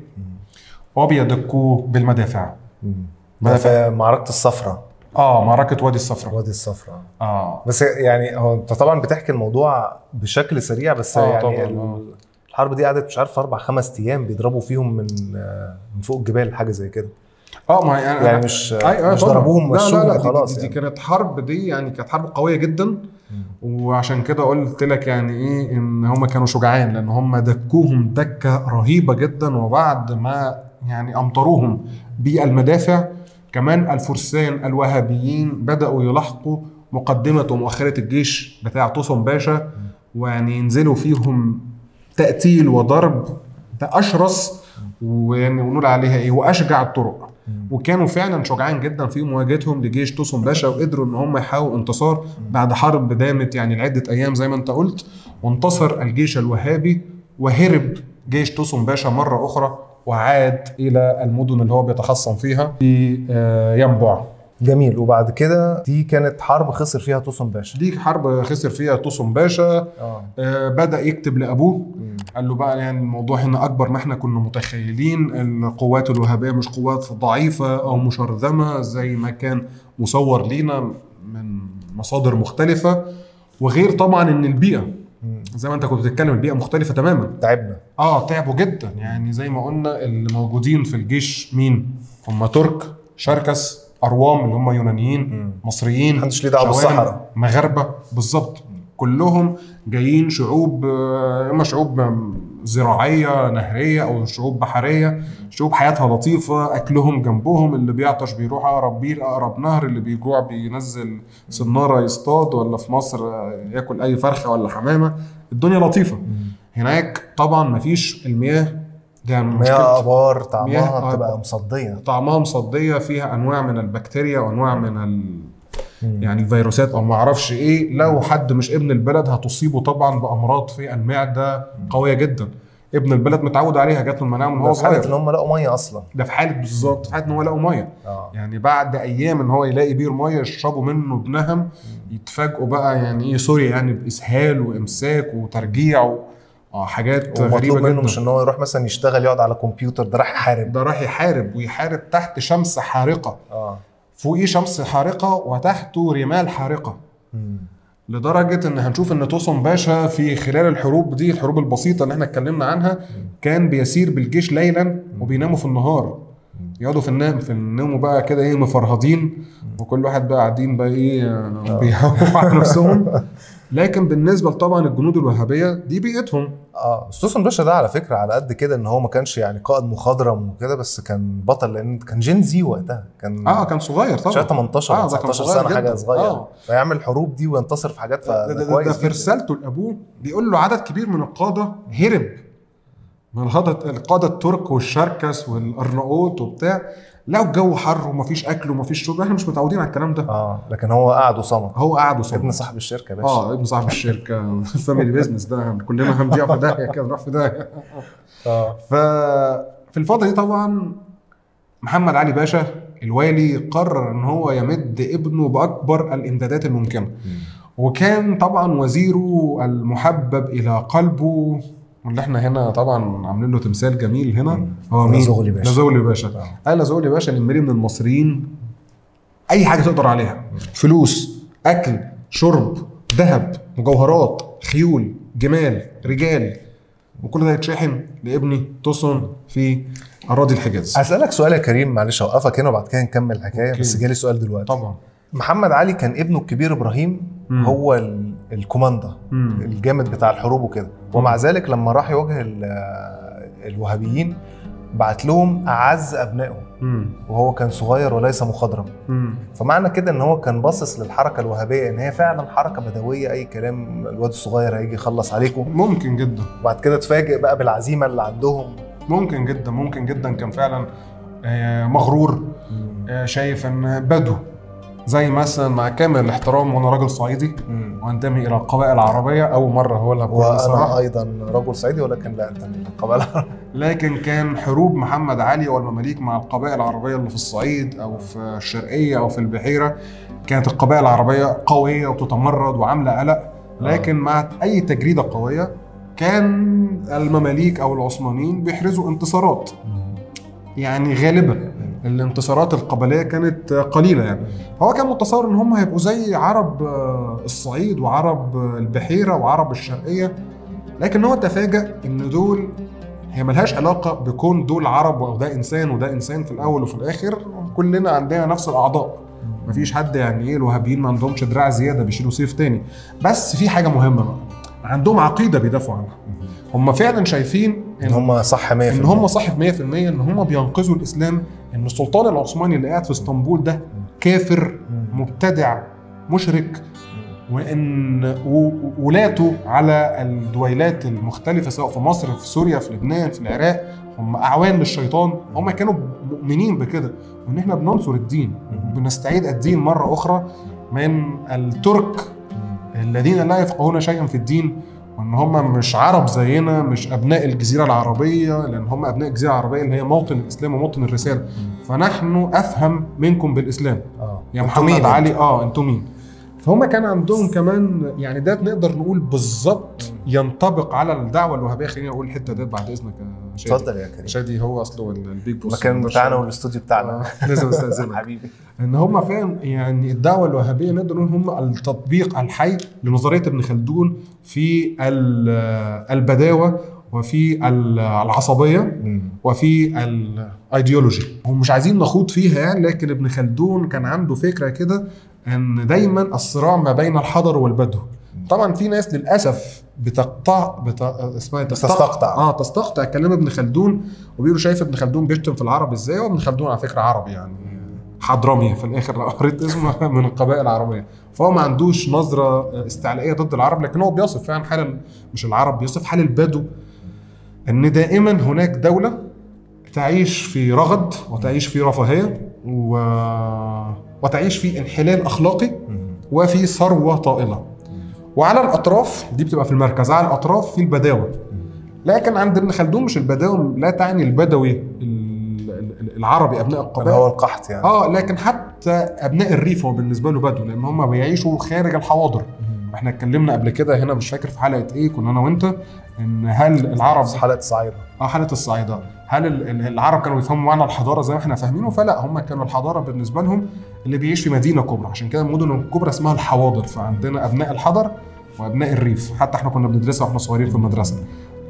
وبيدكوه بالمدافع. ده في معركة الصفراء. معركة وادي الصفراء. وادي الصفراء. بس يعني هو انت طبعا بتحكي الموضوع بشكل سريع، بس يعني طبعاً. الحرب دي قعدت مش عارف 4-5 ايام بيضربوا فيهم من فوق الجبال، حاجة زي كده. ما يعني مش مش ضربوهم مشوهم خلاص. دي كانت حرب، دي يعني كانت حرب قوية جدا. وعشان كده قلت لك يعني ايه ان هم كانوا شجعان، لان هم دكوهم دكه رهيبة جدا، وبعد ما يعني امطروهم بالمدافع كمان الفرسان الوهابيين بداوا يلاحقوا مقدمه ومؤخره الجيش بتاع طوسون باشا، ويعني ينزلوا فيهم تقتيل وضرب بأشرس ويعني ونقول عليها ايه واشجع الطرق. وكانوا فعلا شجعان جدا في مواجهتهم لجيش طوسون باشا، وقدروا ان هم يحققوا انتصار بعد حرب دامت يعني لعدة ايام زي ما انت قلت. وانتصر الجيش الوهابي وهرب جيش طوسون باشا مرة اخرى وعاد الى المدن اللي هو بيتحصن فيها في ينبع. جميل. وبعد كده دي كانت حرب خسر فيها طوسون باشا. دي حرب خسر فيها طوسون باشا. بدأ يكتب لأبوه، قال له بقى يعني الموضوع هنا أكبر ما احنا كنا متخيلين، القوات الوهابية مش قوات ضعيفة أو مشرذمة زي ما كان مصور لينا من مصادر مختلفة، وغير طبعا إن البيئة زي ما انت كنت بتتكلم البيئة مختلفة تماما. تعبنا. تعبوا جدا. يعني زي ما قلنا اللي موجودين في الجيش مين؟ هم ترك، شركس، أروام اللي هم يونانيين، مصريين، محدش ليه دعوه بالصحراء، مغاربة بالظبط، كلهم جايين شعوب، اما شعوب زراعية نهريه او شعوب بحرية، شعوب حياتها لطيفة، اكلهم جنبهم، اللي بيعطش بيروح اقرب بير اقرب نهر، اللي بيجوع بينزل صناره يصطاد، ولا في مصر ياكل اي فرخة ولا حمامه، الدنيا لطيفة. هناك طبعا مفيش المياه، ده مياه ابار طعمها بتبقى مصديه، طعمها مصديه، فيها انواع من البكتيريا وانواع من يعني الفيروسات او ما اعرفش ايه. لو حد مش ابن البلد هتصيبه طبعا بامراض في المعدة قوية جدا. ابن البلد متعود عليها، جات له المناعة من هو صغير. ده في حاله ان هم لقوا مية اصلا. ده في حاله بالظبط، في حاله ان هو لقوا مية. يعني بعد ايام ان هو يلاقي بير مية يشربوا منه بنهم، يتفاجئوا بقى يعني ايه sorry يعني باسهال وامساك وترجيع حاجات غريبة جدا. منه مش ان هو يروح مثلا يشتغل يقعد على كمبيوتر، ده راح يحارب، ده راح يحارب، ويحارب تحت شمس حارقه. فوقيه شمس حارقه وتحته رمال حارقه. لدرجة ان هنشوف ان طوسون باشا في خلال الحروب دي، الحروب البسيطة اللي احنا اتكلمنا عنها، كان بيسير بالجيش ليلا وبيناموا في النهار، يقعدوا في النوم في النوم بقى كده ايه مفرهدين، وكل واحد بقى قاعدين بقى ايه بيهووا على نفسهم. لكن بالنسبة طبعا الجنود الوهابية دي بيئتهم. طوسون باشا ده على فكرة على قد كده ان هو ما كانش يعني قائد مخضرم وكده، بس كان بطل، لان كان Gen Z وقتها، كان كان صغير طبعا، 18 ولا 19 سنة، حاجة صغير. فيعمل حروب دي وينتصر في حاجات، فده كويس. ده في رسالته لابوه بيقول له عدد كبير من القادة هرب من القادة الترك والشركس والارناؤوط وبتاع، لو الجو حر ومفيش اكل ومفيش شرب، احنا مش متعودين على الكلام ده. لكن هو قعد وصمت. هو قعد وصمت، ابن صاحب الشركة يا باشا. ابن صاحب الشركة family business ده، كلنا هنضيع في داهية كده، نروح في داهية. ففي الفترة دي طبعا محمد علي باشا الوالي قرر ان هو يمد ابنه باكبر الامدادات الممكنة. وكان طبعا وزيره المحبب الى قلبه، واللي احنا هنا طبعا عاملين له تمثال جميل هنا، هو مين؟ لاظوغلي باشا. لاظوغلي باشا. قال لاظوغلي باشا نمري من المصريين اي حاجة تقدر عليها، فلوس، اكل، شرب، ذهب، مجوهرات، خيول، جمال، رجال، وكل ده يتشحن لابني طوسون في اراضي الحجاز. هسألك سؤال يا كريم، معلش اوقفك هنا وبعد كده نكمل الحكاية، بس جالي سؤال دلوقتي. طبعا محمد علي كان ابنه الكبير ابراهيم هو الكوماندا الجامد بتاع الحروب وكده، ومع ذلك لما راح يواجه الوهابيين بعت لهم اعز ابنائه، وهو كان صغير وليس مخضرم. فمعنى كده ان هو كان باصص للحركة الوهابية ان هي فعلا حركة بدويه، اي كلام، الواد الصغير هيجي يخلص عليكم. ممكن جدا. وبعد كده اتفاجئ بقى بالعزيمه اللي عندهم. ممكن جدا، ممكن جدا كان فعلا مغرور، شايف ان بدو، زي مثلا مع كامل الاحترام وانا راجل صعيدي وانتمي الى القبائل العربية، اول مرة هو اللي وانا ايضا رجل صعيدي ولكن لا انتمي للقبائل العربية. لكن كان حروب محمد علي والمماليك مع القبائل العربية اللي في الصعيد او في الشرقية او في البحيرة، كانت القبائل العربية قوية وتتمرد وعامله قلق، لكن مع اي تجريده قوية كان المماليك او العثمانيين بيحرزوا انتصارات يعني غالبا. الانتصارات القبلية كانت قليله يعني. هو كان متصور ان هم هيبقوا زي عرب الصعيد وعرب البحيرة وعرب الشرقية، لكن هو تفاجأ ان دول هي ملهاش علاقة بكون دول عرب او ده انسان وده انسان، في الاول وفي الاخر كلنا عندنا نفس الاعضاء، مفيش حد يعني ايه، الوهابيين ما عندهمش دراع زيادة بيشيلوا سيف تاني. بس في حاجة مهمة بقى، عندهم عقيدة بيدافعوا عنها. هم فعلا شايفين ان هم صح 100%، ان هم صح 100%، ان هم بينقذوا الاسلام، ان السلطان العثماني اللي قاعد في اسطنبول ده كافر مبتدع مشرك، وان ولاته على الدويلات المختلفة سواء في مصر في سوريا في لبنان في العراق هم اعوان للشيطان. هم كانوا مؤمنين بكده، وان احنا بننصر الدين، بنستعيد الدين مرة اخرى من الترك الذين لا يفقهون شيئا في الدين، وان هم مش عرب زينا، مش ابناء الجزيرة العربية، لان هم ابناء الجزيرة العربية اللي هي موطن الاسلام وموطن الرسالة، فنحن افهم منكم بالاسلام. يا محمد علي انتم مين؟ فهم كان عندهم كمان يعني ده نقدر نقول بالظبط ينطبق على الدعوة الوهابية. خليني اقول الحتة ديت بعد اذنك يا شادي. اتفضل يا كريم. شادي هو اصله ال big boss المكان بتاعنا والاستوديو بتاعنا، لازم استاذنك حبيبي. ان هم فاهم يعني الدعوة الوهابية نقدر نقول هم التطبيق الحي لنظرية ابن خلدون في البداوه وفي العصبية وفي الايديولوجي. هم مش عايزين نخوض فيها يعني، لكن ابن خلدون كان عنده فكرة كده ان دايما الصراع ما بين الحضر والبدو. طبعا في ناس للاسف بتقطع اسمها تستقطع تستقطع كلام ابن خلدون، وبيقولوا شايف ابن خلدون بيشتم في العرب ازاي، وابن خلدون على فكرة عربي يعني حضرمي في الاخر لو قريت اسمه من القبائل العربية، فهو ما عندوش نظره استعلائيه ضد العرب، لكن هو بيصف فعلا حال مش العرب، بيصف حال البدو، ان دائما هناك دولة تعيش في رغد وتعيش في رفاهية وتعيش في انحلال اخلاقي وفي ثروة طائلة، وعلى الاطراف دي بتبقى في المركز، على الاطراف في البداوه. لكن عند ابن خلدون مش البداوه لا تعني البدوي العربي ابناء القبائل هو القحط يعني، لكن حتى ابناء الريف هو بالنسبة له بدو، لان هم بيعيشوا خارج الحواضر. احنا اتكلمنا قبل كده هنا مش فاكر في حلقة ايه كنا انا وانت، ان هل العرب حلقة الصعيده حلقة الصعيده، هل العرب كانوا بيفهموا معنى الحضارة زي ما احنا فاهمينه؟ فلا، هم كانوا الحضارة بالنسبة لهم اللي بيعيش في مدينة كبرى، عشان كده المدن الكبرى اسمها الحواضر. فعندنا ابناء الحضر وابناء الريف، حتى احنا كنا بندرسها واحنا صغيرين في المدرسة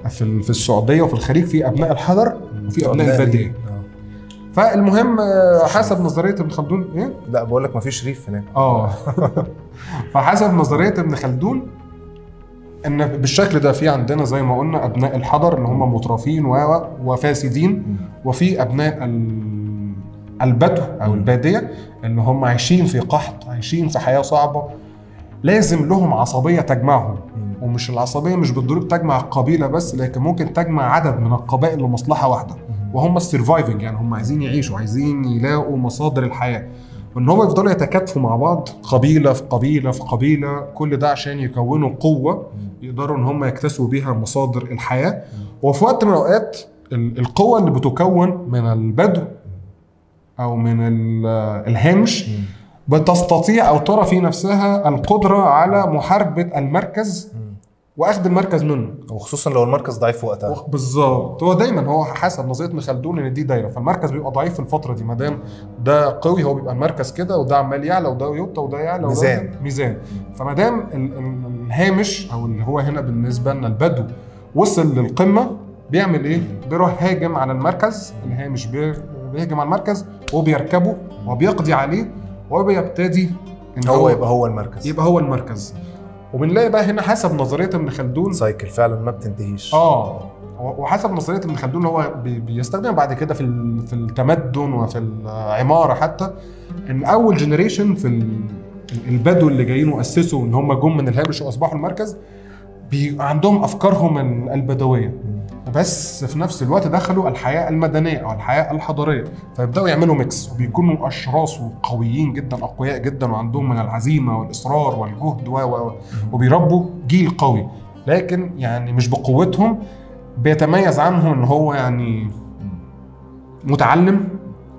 في السعودية وفي الخليج، في ابناء الحضر وفي ابناء البادية. فالمهم حسب نظرية ابن خلدون ايه؟ لا بقول لك مفيش ريف هناك. فحسب نظرية ابن خلدون ان بالشكل ده في عندنا زي ما قلنا ابناء الحضر اللي هم مترفين وفاسدين، وفي ابناء البدو او البادية اللي هم عايشين في قحط، عايشين في حياة صعبة، لازم لهم عصبية تجمعهم. ومش العصبية مش بالضرورة تجمع قبيلة بس، لكن ممكن تجمع عدد من القبائل لمصلحة واحدة، وهم ال surviving يعني هم عايزين يعيشوا، عايزين يلاقوا مصادر الحياة، وان هم يفضلوا يتكاتفوا مع بعض قبيلة في قبيلة في قبيلة، كل ده عشان يكونوا قوة يقدروا ان هم يكتسبوا بيها مصادر الحياة. وفي وقت من الاوقات القوة اللي بتكون من البدو او من الهامش بتستطيع او ترى في نفسها القدرة على محاربة المركز واخد المركز منه، وخصوصا لو المركز ضعيف وقتها. بالظبط، هو دايما هو حسب نظرية ابن خلدون ان دي دايرة، فالمركز بيبقى ضعيف في الفترة دي، ما دام ده قوي هو بيبقى المركز كده، وده عمال يعلى وده يوطى وده يعلى ميزان ميزان. فما دام الهامش او اللي هو هنا بالنسبة لنا البدو وصل للقمه، بيعمل ايه؟ بيروح هاجم على المركز، الهامش بيهاجم على المركز وبيركبه وبيقضي عليه، وبيبتدي ان هو يبقى هو المركز، يبقى هو المركز. وبنلاقي بقى هنا حسب نظرية ابن خلدون cycle فعلا ما بتنتهيش. وحسب نظرية ابن خلدون هو بيستخدم بعد كده في التمدن وفي العمارة حتى، ان اول generation في البدو اللي جايين واسسوا ان هم جم من الهامش واصبحوا المركز، عندهم افكارهم البدوية، بس في نفس الوقت دخلوا الحياة المدنية او الحياة الحضارية، فيبداوا يعملوا mix، وبيكونوا اشراس وقويين جدا، اقوياء جدا، وعندهم من العزيمة والاصرار والجهد وبيربوا جيل قوي، لكن يعني مش بقوتهم، بيتميز عنهم ان هو يعني متعلم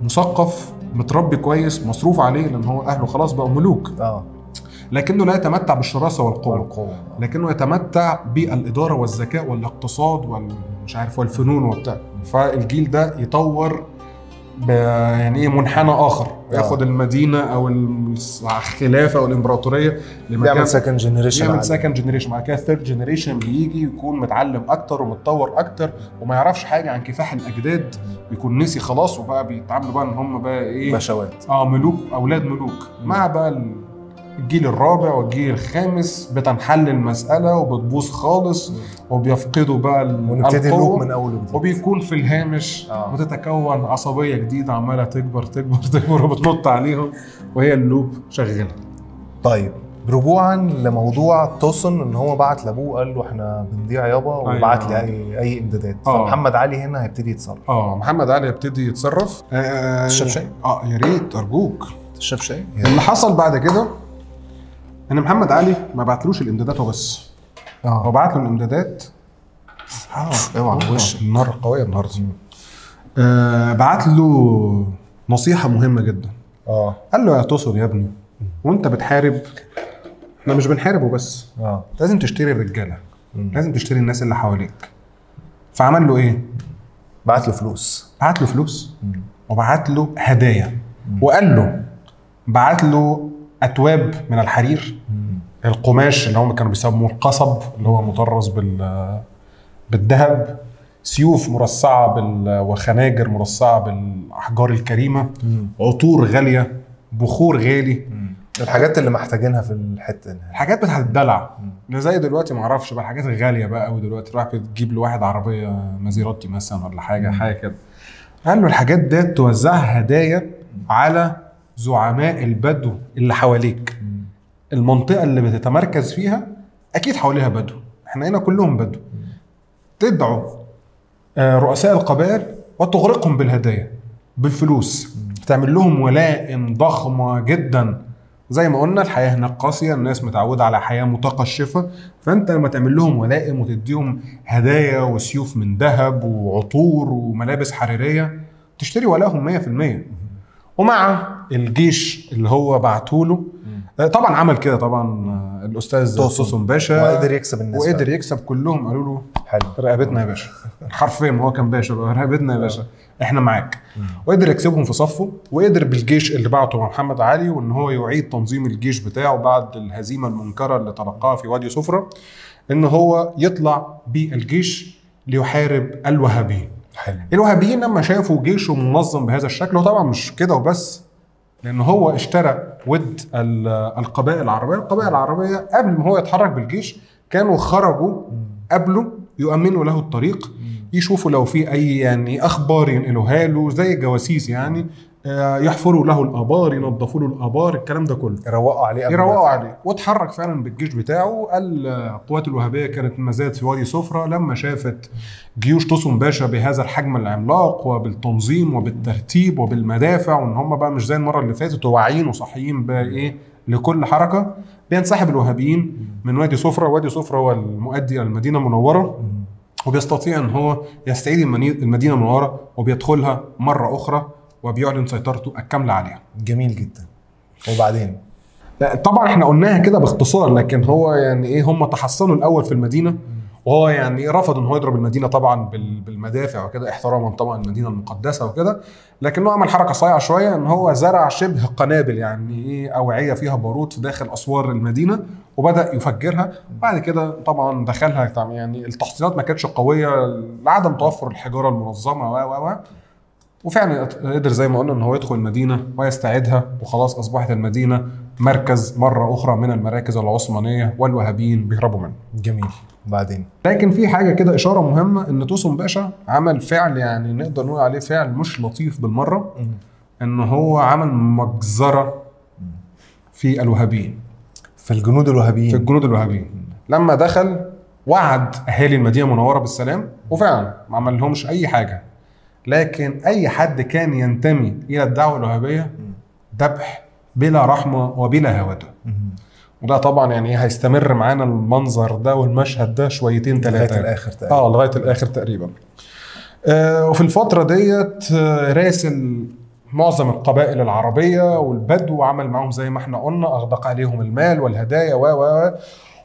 مثقف متربي كويس مصروف عليه، لان هو اهله خلاص بقوا ملوك. لكنه لا يتمتع بالشراسه والقوه، لكنه يتمتع بالادارة والذكاء والاقتصاد والمش عارف والفنون وبتاع. فالجيل ده يطور يعني ايه منحنى اخر، ياخد المدينة او الخلافة او الامبراطورية لمكان، يعمل second generation، يعمل second generation، بعد كده third generation بيجي يكون متعلم اكتر ومتطور اكتر وما يعرفش حاجة عن كفاح الاجداد، بيكون نسي خلاص، وبقى بيتعاملوا بقى ان هم بقى ايه بشوات، ملوك، اولاد ملوك. مع بقى الجيل الرابع والجيل الخامس بتنحل المسألة وبتبوظ خالص، وبيفقدوا بقى ونبتدي ال loop من أول وجديد، وبيكون في الهامش وتتكون عصبية جديدة عمالة تكبر تكبر تكبر وبتنط عليهم، وهي ال loop شغالة. طيب رجوعا لموضوع توسن، ان هو بعت لابوه قال له احنا بنضيع يابا، وبعت لي اي امدادات. فمحمد علي هنا هيبتدي يتصرف. محمد علي هيبتدي يتصرف. تشرب شاي؟ يا ريت، ارجوك تشرب شاي. اللي حصل بعد كده ان محمد علي ما بعتلوش الامدادات وبس، هو بعت له الامدادات. اوعى وش النار قوية النهارده. بعت له نصيحة مهمة جدا. قال له يا توسن يا ابني، وانت بتحارب، احنا مش بنحارب وبس، لازم تشتري الرجالة، لازم تشتري الناس اللي حواليك. فعمل له ايه؟ بعت له فلوس، بعت له فلوس وبعت له هدايا، وقال له بعت له اتواب من الحرير، القماش اللي هم كانوا بيسموه القصب اللي هو مطرز بالذهب، سيوف مرصعه وخناجر مرصعه بالاحجار الكريمة، عطور غالية، بخور غالي، الحاجات اللي محتاجينها في الحتة دي، الحاجات بتاعت الدلع اللي زي دلوقتي ما اعرفش بقى، الحاجات الغالية بقى قوي دلوقتي، رايح بتجيب لواحد عربية مازيراتي مثلا ولا حاجة، حاجة كده. قال له الحاجات دي توزعها هدايا على زعماء البدو اللي حواليك، المنطقة اللي بتتمركز فيها اكيد حواليها بدو، احنا هنا كلهم بدو. تدعو رؤساء القبائل وتغرقهم بالهدايا بالفلوس، تعمل لهم ولائم ضخمة جدا. زي ما قلنا الحياة هناك قاسية، الناس متعوده على حياة متقشفه، فانت لما تعمل لهم ولائم وتديهم هدايا وسيوف من ذهب وعطور وملابس حريريه تشتري ولاهم 100%. ومع الجيش اللي هو بعته له طبعا عمل كده طبعا الاستاذ توسن باشا، وقدر يكسب الناس، وقدر يكسب كلهم. قالوا له حلو رقبتنا يا باشا، حرفيا هو كان باشا بقى، رقبتنا يا باشا احنا معاك. وقدر يكسبهم في صفة، وقدر بالجيش اللي بعته مع محمد علي وان هو يعيد تنظيم الجيش بتاعه بعد الهزيمة المنكرة اللي تلقاها في وادي سفرة، ان هو يطلع بالجيش ليحارب الوهابيين. حلو. الوهابيين لما شافوا جيشه منظم بهذا الشكل، وطبعا مش كده وبس، لان هو اشترى ود القبائل العربية. القبائل العربية قبل ما هو يتحرك بالجيش كانوا خرجوا قبله يؤمنوا له الطريق، يشوفوا لو في اي يعني اخبار ينقلوها له زي الجواسيس يعني، يحفروا له الابار، ينظفوا له الابار، الكلام ده كله، يروقوا عليه، يروقوا عليه. واتحرك فعلا بالجيش بتاعه. القوات الوهابية كانت ما زالت في وادي سفرة لما شافت جيوش توسن باشا بهذا الحجم العملاق وبالتنظيم وبالترتيب وبالمدافع، وان هم بقى مش زي المرة اللي فاتت واعيين وصاحيين بقى ايه لكل حركة. بينسحب الوهابيين من وادي سفرة. وادي سفرة هو المؤدي الى المدينة المنورة، وبيستطيع ان هو يستعيد المدينة المنورة وبيدخلها مرة اخرى وبيعلن سيطرته الكاملة عليها. جميل جدا. وبعدين طبعا احنا قلناها كده باختصار، لكن هو يعني ايه، هم تحصنوا الاول في المدينة، وهو يعني رفض ان هو يضرب المدينة طبعا بالمدافع وكده، احتراما طبعا المدينة المقدسة وكده، لكنه عمل حركة صايعه شوية ان هو زرع شبه قنابل، يعني ايه اوعيه فيها بارود في داخل اسوار المدينة، وبدا يفجرها. بعد كده طبعا دخلها، يعني التحصينات ما كانتش قوية لعدم توفر الحجارة المنظمة و وفعلا قدر زي ما قلنا ان هو يدخل المدينة ويستعيدها، وخلاص اصبحت المدينة مركز مرة اخرى من المراكز العثمانية والوهابيين بيهربوا منه. جميل. بعدين لكن في حاجة كده اشارة مهمة، ان توسن باشا عمل فعل يعني نقدر نقول عليه فعل مش لطيف بالمرة، ان هو عمل مجزرة في الوهابيين، في الجنود الوهابيين، في الجنود الوهابيين. لما دخل وعد اهالي المدينة المنورة بالسلام، وفعلا ما عمل لهمش اي حاجة، لكن اي حد كان ينتمي الى الدعوة الوهابية ذبح بلا رحمه وبلا هواده. وده طبعا يعني هيستمر معانا المنظر ده والمشهد ده شويتين ثلاثة لغاية الاخر تقريبا. لغاية الاخر تقريبا. وفي الفترة ديت راسل معظم القبائل العربية والبدو، وعمل معاهم زي ما احنا قلنا، اغدق عليهم المال والهدايا و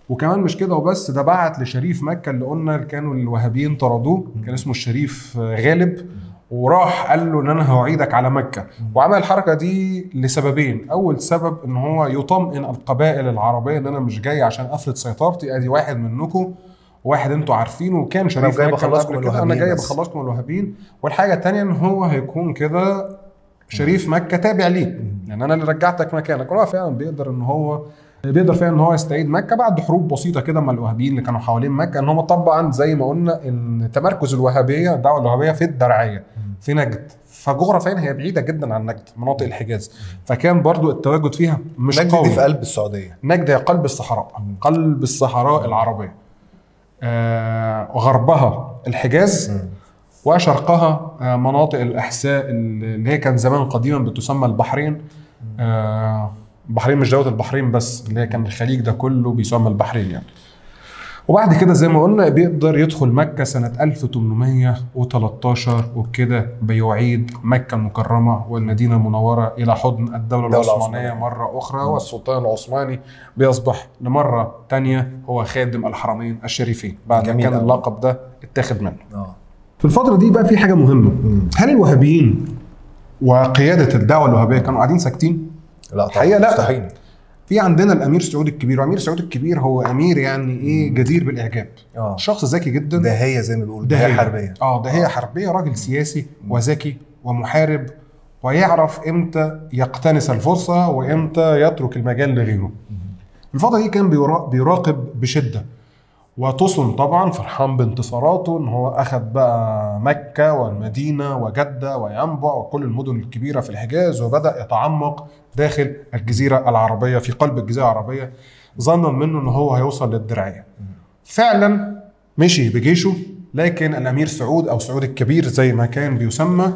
وكمان مش كده وبس، ده بعت لشريف مكة اللي قلنا كانوا الوهابيين طردوه، كان اسمه الشريف غالب، وراح قال له ان انا هعيدك على مكة. وعمل الحركة دي لسببين، اول سبب ان هو يطمئن القبائل العربية ان انا مش جاي عشان افرض سيطرتي، ادي واحد منكم، واحد انتوا عارفينه وكان شريف مكة، انا جاي بخلصكم الوهابيين. والحاجة الثانية ان هو هيكون كده شريف مكة تابع ليه، يعني انا اللي رجعتك مكانك. وهو فعلا بيقدر فعلا ان هو يستعيد مكة بعد حروب بسيطة كده مع الوهابيين اللي كانوا حوالين مكة. ان هم طبعا زي ما قلنا ان تمركز الوهابية، الدعوة الوهابية في الدرعية في نجد، فجغرافيا هي بعيدة جدا عن نجد، مناطق الحجاز، فكان برضو التواجد فيها مش قوي. نجد دي في قلب السعودية، نجد هي قلب الصحراء، قلب الصحراء العربية. غربها الحجاز وشرقها مناطق الاحساء اللي هي كان زمان قديما بتسمى البحرين. البحرين مش دولة البحرين بس، اللي هي كان الخليج ده كله بيسمى البحرين يعني. وبعد كده زي ما قلنا بيقدر يدخل مكة سنة 1813، وبكده بيعيد مكة المكرمة والمدينة المنورة إلى حضن الدولة العثمانية مرة أخرى. والسلطان العثماني بيصبح لمرة تانية هو خادم الحرمين الشريفين بعد ما كان اللقب ده اتاخد منه. في الفترة دي بقى في حاجة مهمة، هل الوهابيين وقيادة الدعوة الوهابية كانوا قاعدين ساكتين؟ لا طبعا، لا مستحيل. في عندنا الامير سعود الكبير، وامير سعود الكبير هو امير يعني ايه جدير بالاعجاب، شخص ذكي جدا، داهية زي ما بيقولوا، داهية حربيه. داهية حربيه، راجل سياسي وذكي ومحارب، ويعرف امتى يقتنص الفرصة وامتى يترك المجال لغيره. الفترة دي كان بيراقب بشده، وتصن طبعا فرحان بانتصاراته ان هو اخذ بقى مكة والمدينة وجده وينبع وكل المدن الكبيرة في الحجاز، وبدا يتعمق داخل الجزيرة العربية، في قلب الجزيرة العربية، ظنا منه ان هو هيوصل للدرعيه. فعلا مشي بجيشه، لكن الامير سعود او سعود الكبير زي ما كان بيسمى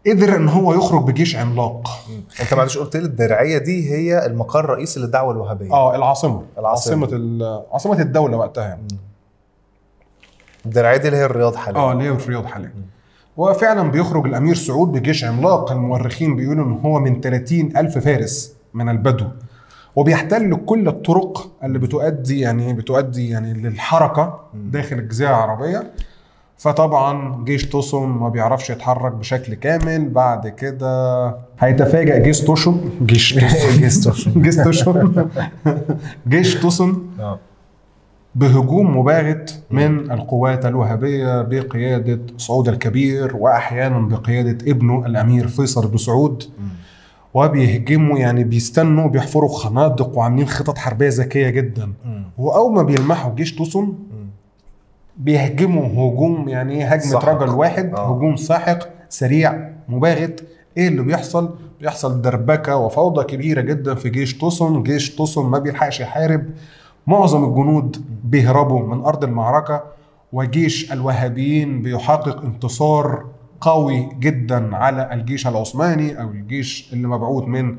قدر ان هو يخرج بجيش عملاق. انت معلش قلت لي الدرعية دي هي المقر الرئيسي للدعوة الوهابية. العاصمة، عاصمة الدولة وقتها يعني. الدرعية دي اللي هي الرياض حاليا. اللي هي الرياض حاليا. وفعلا بيخرج الامير سعود بجيش عملاق، المؤرخين بيقولوا ان هو من 30,000 فارس من البدو، وبيحتل كل الطرق اللي بتؤدي يعني للحركة داخل الجزيرة العربية. فطبعا جيش توسون ما بيعرفش يتحرك بشكل كامل. بعد كده هيتفاجئ جيش توسون جيش توسون بهجوم مباغت من القوات الوهابية بقيادة سعود الكبير، وأحيانا بقيادة ابنه الأمير فيصل بن سعود. وبيهجموا يعني بيستنوا، بيحفروا خنادق وعاملين خطط حربية ذكية جدا. وأول ما بيلمحوا جيش توسون بيهجموا هجوم يعني هجمة رجل واحد، هجوم ساحق سريع مباغت. ايه اللي بيحصل؟ بيحصل دربكة وفوضى كبيرة جدا في جيش توسون. جيش توسون ما بيلحقش يحارب، معظم الجنود بيهربوا من أرض المعركة، وجيش الوهابيين بيحقق انتصار قوي جدا على الجيش العثماني أو الجيش اللي مبعوث من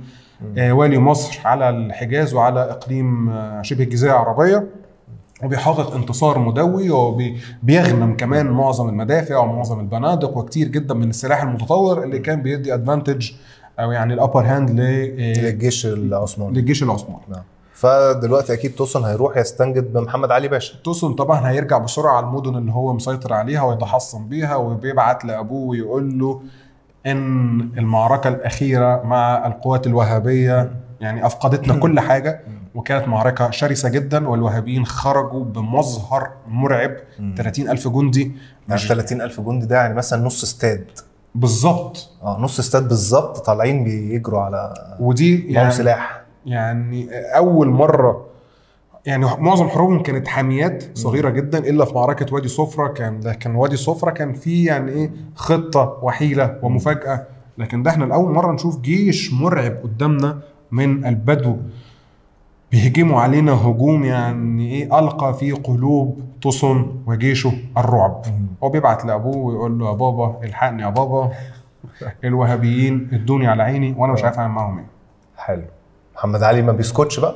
والي مصر على الحجاز وعلى إقليم شبه الجزيرة العربية، وبيحقق انتصار مدوي، وبيغنم كمان معظم المدافع ومعظم البنادق وكتير جدا من السلاح المتطور اللي كان بيدي advantage او يعني ال upper hand للجيش العثماني. للجيش العثماني. نعم. فدلوقتي اكيد توسون هيروح يستنجد بمحمد علي باشا. توسون طبعا هيرجع بسرعة على المدن اللي هو مسيطر عليها ويتحصن بيها، وبيبعت لابوه ويقول له ان المعركة الاخيرة مع القوات الوهابية يعني افقدتنا كل حاجة، وكانت معركة شرسة جدا، والوهابيين خرجوا بمظهر مرعب. 30,000 جندي. مش 30,000 جندي ده يعني مثلا نص استاد بالظبط. نص استاد بالظبط، طالعين بيجروا على ودي يعني سلاح. يعني أول مرة يعني معظم حروبهم كانت حاميات صغيرة جدا، إلا في معركة وادي صفرة. كان وادي صفرة كان فيه يعني إيه خطة وحيلة ومفاجأة، لكن ده احنا لأول مرة نشوف جيش مرعب قدامنا من البدو بيهجموا علينا هجوم يعني ايه ألقى في قلوب توسون وجيشه الرعب. هو بيبعت لأبوه ويقول له يا بابا الحقني يا بابا، الوهابيين ادوني على عيني وانا مش عارف اعمل معاهم ايه. حلو. محمد علي ما بيسكتش بقى.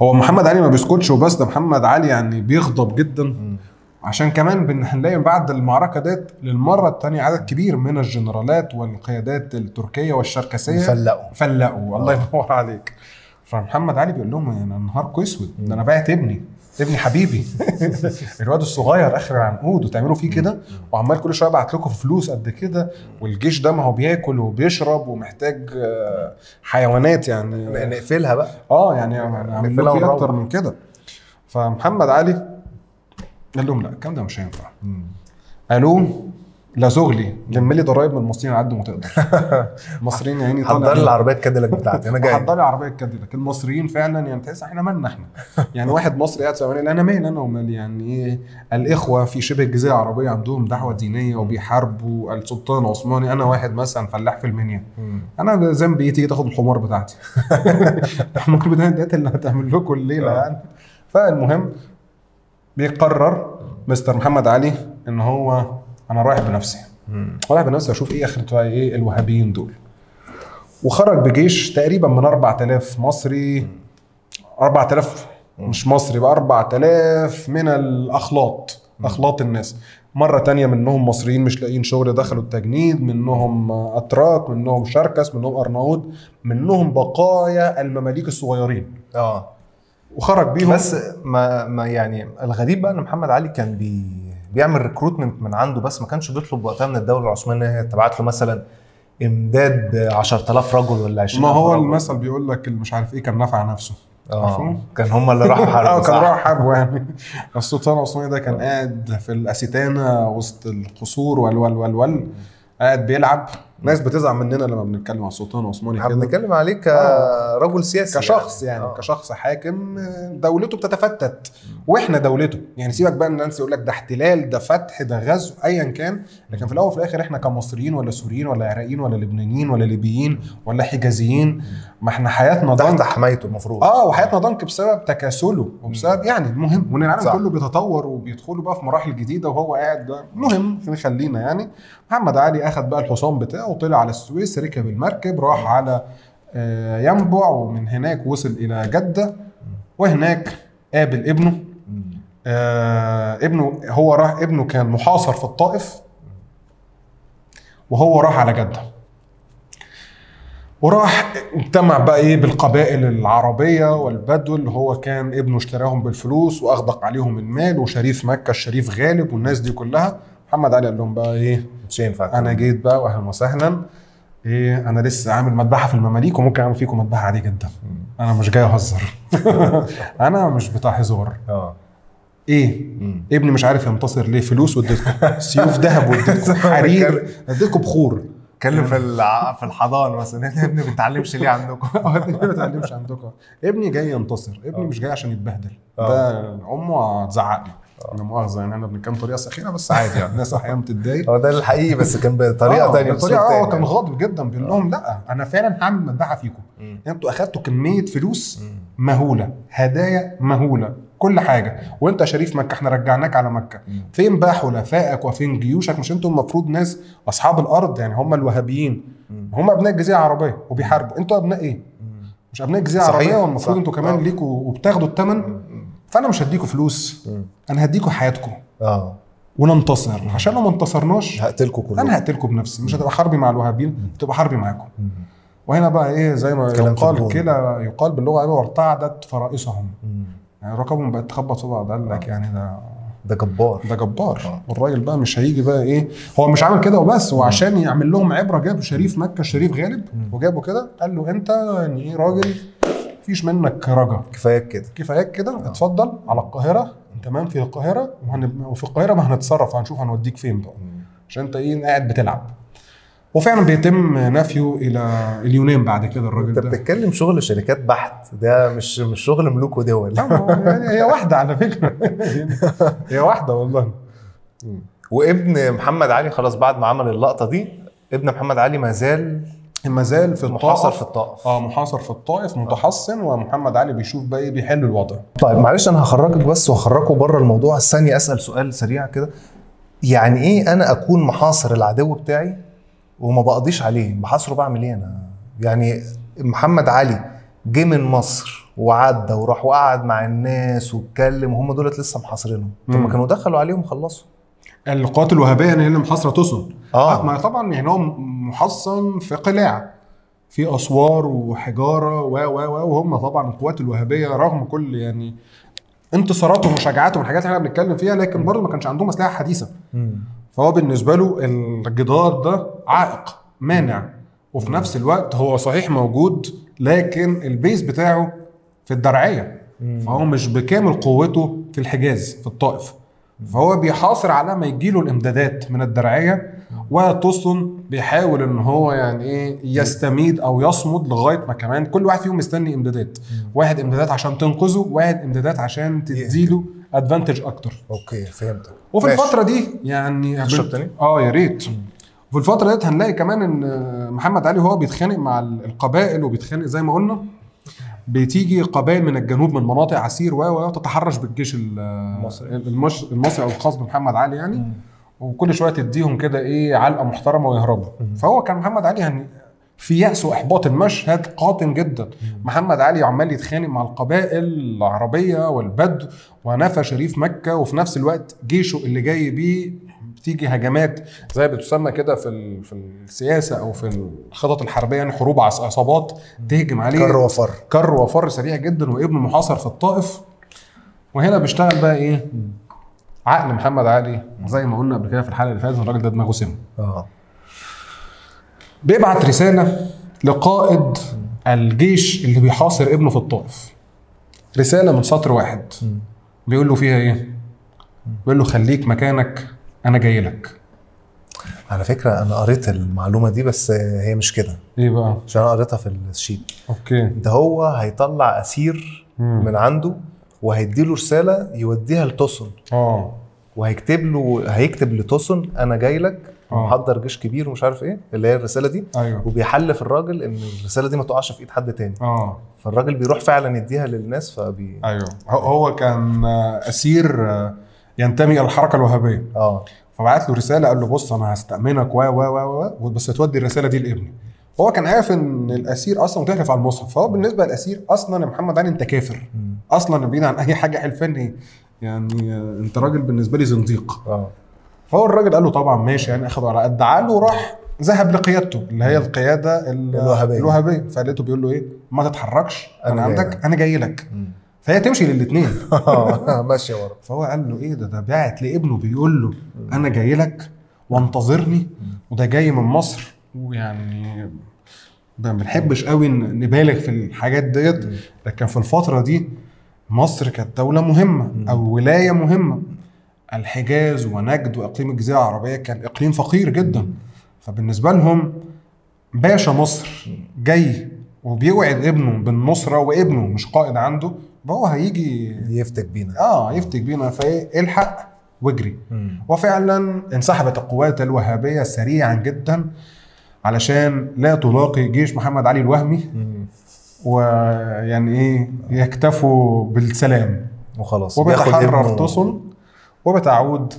هو محمد علي ما بيسكتش وبس، ده محمد علي يعني بيغضب جدا. عشان كمان هنلاقي بعد المعركة ديت للمرة الثانية عدد كبير من الجنرالات والقيادات التركية والشركسيه فلقوا. الله ينور عليك. فمحمد علي بيقول لهم يعني نهاركم اسود، ده انا بعت ابني. ابني حبيبي الواد الصغير اخر العنقود، وتعملوا فيه كده، وعمال كل شوية ابعت لكم فلوس قد كده، والجيش ده ما هو بياكل وبيشرب ومحتاج حيوانات يعني نقفلها بقى. يعني نعمل لكم اكتر من كده. فمحمد علي قال لهم لا، الكلام ده مش هينفع. قالوا لا زغلي، لم لي ضرايب من المصريين على قد ما تقدر. المصريين يا عيني حضر لي العربية الكاديلاك بتاعتي، انا جاي حضر لي العربية الكاديلاك. المصريين فعلا يعني تحس احنا مالنا احنا، يعني واحد مصري قاعد سامعني انا مال انا ومال، يعني ايه الاخوة في شبه الجزيرة العربية عندهم دعوه دينية وبيحاربوا السلطان العثماني، انا واحد مثلا فلاح في المنيا، انا ذنبي ايه تيجي تاخد الحمار بتاعتي؟ الحمار بتاعتي اللي هتعمل لكم الليلة يعني. فالمهم بيقرر مستر محمد علي ان هو انا رايح بنفسي، رايح بنفسي اشوف ايه اخرته، ايه الوهابيين دول. وخرج بجيش تقريبا من 4000 مصري، 4000 مش مصري بقى، 4000 من الاخلاط، اخلاط الناس. مرة تانية منهم مصريين مش لاقيين شغل دخلوا التجنيد، منهم اتراك، منهم شركس، منهم ارناؤوط، منهم بقايا المماليك الصغيرين. وخرج بيهم. بس ما يعني الغريب بقى ان محمد علي كان بيعمل recruitment من عنده، بس ما كانش بيطلب وقتها من الدولة العثمانية تبعت له مثلا امداد ب 10000 رجل ولا 20000. ما هو المثل بيقول لك مش عارف ايه كان نفع نفسه. كان هم اللي راحوا حاربوا. كان راحوا حاربوا يعني. السلطان العثماني ده كان قاعد في الأسيتانة وسط القصور وال وال وال وال قاعد بيلعب. ناس بتزعل مننا لما بنتكلم على السلطان العثماني كده، بنتكلم عليه كرجل سياسي، كشخص يعني كشخص حاكم دولته بتتفتت، واحنا دولته يعني. سيبك بقى ان الناس يقول لك ده احتلال، ده فتح، ده غزو، ايا كان، لكن في الاول وفي الاخر احنا كمصريين ولا سوريين ولا عراقيين ولا لبنانيين ولا ليبيين ولا حجازيين، ما احنا حياتنا ضنك تحت حمايته المفروض. وحياتنا ضنك بسبب تكاسله وبسبب يعني المهم، وان العالم كله بيتطور وبيدخلوا بقى في مراحل جديدة وهو قاعد. المهم خلينا يعني محمد علي اخذ بقى الحصان بتاعه وطلع على السويس، ركب المركب، راح على ينبع، ومن هناك وصل الى جده، وهناك قابل ابنه. ابنه هو راح، ابنه كان محاصر في الطائف وهو راح على جده، وراح اجتمع بقى ايه بالقبائل العربية والبدو اللي هو كان ابنه اشتراهم بالفلوس واغدق عليهم المال، وشريف مكة الشريف غالب والناس دي كلها. محمد علي قال لهم بقى ايه، مش ينفع، انا جيت بقى واهلا وسهلا، ايه انا لسه عامل مذبحه في المماليك وممكن اعمل فيكم مذبحه عادي جدا، انا مش جاي اهزر انا مش بتاع هزار. ايه ابني مش عارف ينتصر ليه، فلوس واديتكم، سيوف ذهب واديتكم، حرير اديتكم، بخور. اتكلم في الحضانة مثلا، ابني ما بيتعلمش ليه عندكم؟ ابني ما بيتعلمش عندكم، ابني جاي ينتصر، ابني مش جاي عشان يتبهدل، ده امه هتزعق لي لا مؤاخذة يعني، احنا بنتكلم بطريقة سخينه بس عادي يعني، الناس احيانا بتتضايق. هو ده الحقيقي، بس كان بطريقة ثانية، بطريقة هو كان غاضب جدا، بيقول لهم لا انا فعلا هعمل مذبحه فيكم، انتوا اخدتوا كمية فلوس مهولة، هدايا مهولة، كل حاجة، وانت شريف مكة احنا رجعناك على مكة، فين بقى حلفائك وفين جيوشك؟ مش انتوا المفروض ناس اصحاب الارض يعني؟ هم الوهابيين، هم ابناء الجزيرة العربية وبيحاربوا، انتوا ابناء ايه؟ مش ابناء الجزيرة العربية، والمفروض انتوا كمان ليكوا وبتاخدوا الثمن. فانا مش هديكوا فلوس، انا هديكوا حياتكم وننتصر، عشان لو ما انتصرناش هقتلكوا كلكم، انا هقتلكم بنفسي، مش هتبقى حربي مع الوهابيين، هتبقى حربي معاكم. وهنا بقى ايه زي ما يقال كده، يقال باللغة العربية وارتعدت فرائصهم، يعني رقبهم بقت تخبط في بعض. قال لك يعني ده جبار، ده جبار. والراجل بقى مش هيجي بقى ايه، هو مش عامل كده وبس، وعشان يعمل لهم عبره جاب شريف مكة الشريف غالب وجابه كده، قال له انت يعني ايه راجل مفيش منك رجا، كفاياك كده، كفاياك كده، اتفضل على القاهرة، تمام، في القاهرة وفي القاهرة ما هنتصرف، هنشوف هنوديك فين بقى، عشان انت ايه قاعد بتلعب. وفعلا بيتم نفيه الى اليونان بعد كده الراجل ده. انت بتتكلم شغل شركات بحت، ده مش شغل ملوك ودول. يعني هي واحدة على فكرة هي واحدة والله. وابن محمد علي خلاص بعد ما عمل اللقطة دي، ابن محمد علي ما زال في محاصر في الطائف. محاصر في الطائف، متحصن، ومحمد علي بيشوف بقى ايه بيحل الوضع. طيب معلش انا هخرجك بس وهخرجه بره الموضوع الثانية، اسال سؤال سريع كده. يعني ايه انا اكون محاصر العدو بتاعي وما بقضيش عليه؟ بحاصره بعمل ايه انا؟ يعني محمد علي جه من مصر وعدى وراح وقعد مع الناس واتكلم، وهم دولت لسه محاصرينهم. طب ما كانوا دخلوا عليهم خلصوا. القوات الوهابية يعني اللي محاصرة توسن. ما طبعا يعني هو محصن في قلاع، في اسوار وحجاره و و و وهم طبعا القوات الوهابية رغم كل يعني انتصاراتهم وشجاعاتهم والحاجات اللي احنا بنتكلم فيها، لكن برضه ما كانش عندهم اسلحة حديثه. فهو بالنسبة له الجدار ده عائق مانع، وفي نفس الوقت هو صحيح موجود لكن ال base بتاعه في الدرعية، فهو مش بكامل قوته في الحجاز في الطائف، فهو بيحاصر على ما يجيله الامدادات من الدرعية. وتوسون بيحاول ان هو يعني ايه يستميد او يصمد لغاية ما كمان كل واحد فيهم مستني امدادات، واحد امدادات عشان تنقذه، واحد امدادات عشان تديله advantage اكتر. okay فهمتك. وفي الفترة دي يعني تشرب تاني؟ يا ريت. وفي الفترة دي هنلاقي كمان ان محمد علي وهو بيتخانق مع القبائل وبيتخانق زي ما قلنا، بتيجي قبائل من الجنوب من مناطق عسير وتتحرش بالجيش المصري او الخاص بمحمد علي يعني، وكل شوية تديهم كده ايه علقه محترمه ويهربوا. فهو كان محمد علي يعني في يأس واحباط، المشهد قاتم جدا. محمد علي عمال يتخانق مع القبائل العربية والبدو ونفى شريف مكة، وفي نفس الوقت جيشه اللي جاي بيه بتيجي هجمات زي بتسمى كده في السياسة او في الخطط الحربية، يعني حروب عصابات تهجم عليه، كر وفر سريع جدا، وابنه محاصر في الطائف. وهنا بيشتغل بقى ايه عقل محمد علي زي ما قلنا قبل كده في الحلقة اللي فاتت، الراجل ده دماغه سم. بيبعت رسالة لقائد الجيش اللي بيحاصر ابنه في الطائف، رسالة من سطر واحد بيقول له فيها ايه؟ بيقول له خليك مكانك انا جاي لك. على فكرة انا قريت المعلومة دي بس هي مش كده. ايه بقى؟ عشان انا قريتها في ال sheet. okay. ده هو هيطلع اسير من عنده وهيديله رسالة يوديها لتوسون. وهيكتب له، هيكتب لتوسون انا جاي لك محضر جيش كبير ومش عارف ايه اللي هي الرسالة دي. أيوه. وبيحلف الراجل ان الرسالة دي ما تقعش في ايد حد تاني. فالراجل بيروح فعلا يديها للناس فبي. ايوه هو كان اسير ينتمي الى الحركة الوهابية. فبعت له رسالة قال له بص انا هستأمنك و و و بس تودي الرسالة دي لابني. هو كان عارف ان الاسير اصلا متحلف على المصحف، فهو بالنسبة للاسير اصلا يا محمد علي انت كافر اصلا، بعيد عن اي حاجة حلفان ايه يعني، انت راجل بالنسبة لي زنديق. فهو الراجل قال له طبعا ماشي يعني، اخده على قد عقله وراح ذهب لقيادته اللي هي القيادة الوهابية. فقالته بيقول له ايه ما تتحركش انا عندك انا جاي لك. فهي تمشي للاثنين ماشية ورا. فهو قال له ايه ده باعت لابنه بيقول له انا جاي لك وانتظرني، وده جاي من مصر، ويعني ما بنحبش قوي نبالغ في الحاجات ديت، لكن في الفترة دي مصر كانت دولة مهمة او ولاية مهمة. الحجاز ونجد واقليم الجزيرة العربية كان اقليم فقير جدا، فبالنسبه لهم باشا مصر جاي وبيوعد ابنه بالنصره، وابنه مش قائد عنده، فهو هيجي يفتك بينا. يفتك بينا، فايه الحق واجري. وفعلا انسحبت القوات الوهابية سريعا جدا علشان لا تلاقي جيش محمد علي الوهمي، ويعني ايه يكتفوا بالسلام وخلاص. وبيتحرر توسون وبتعود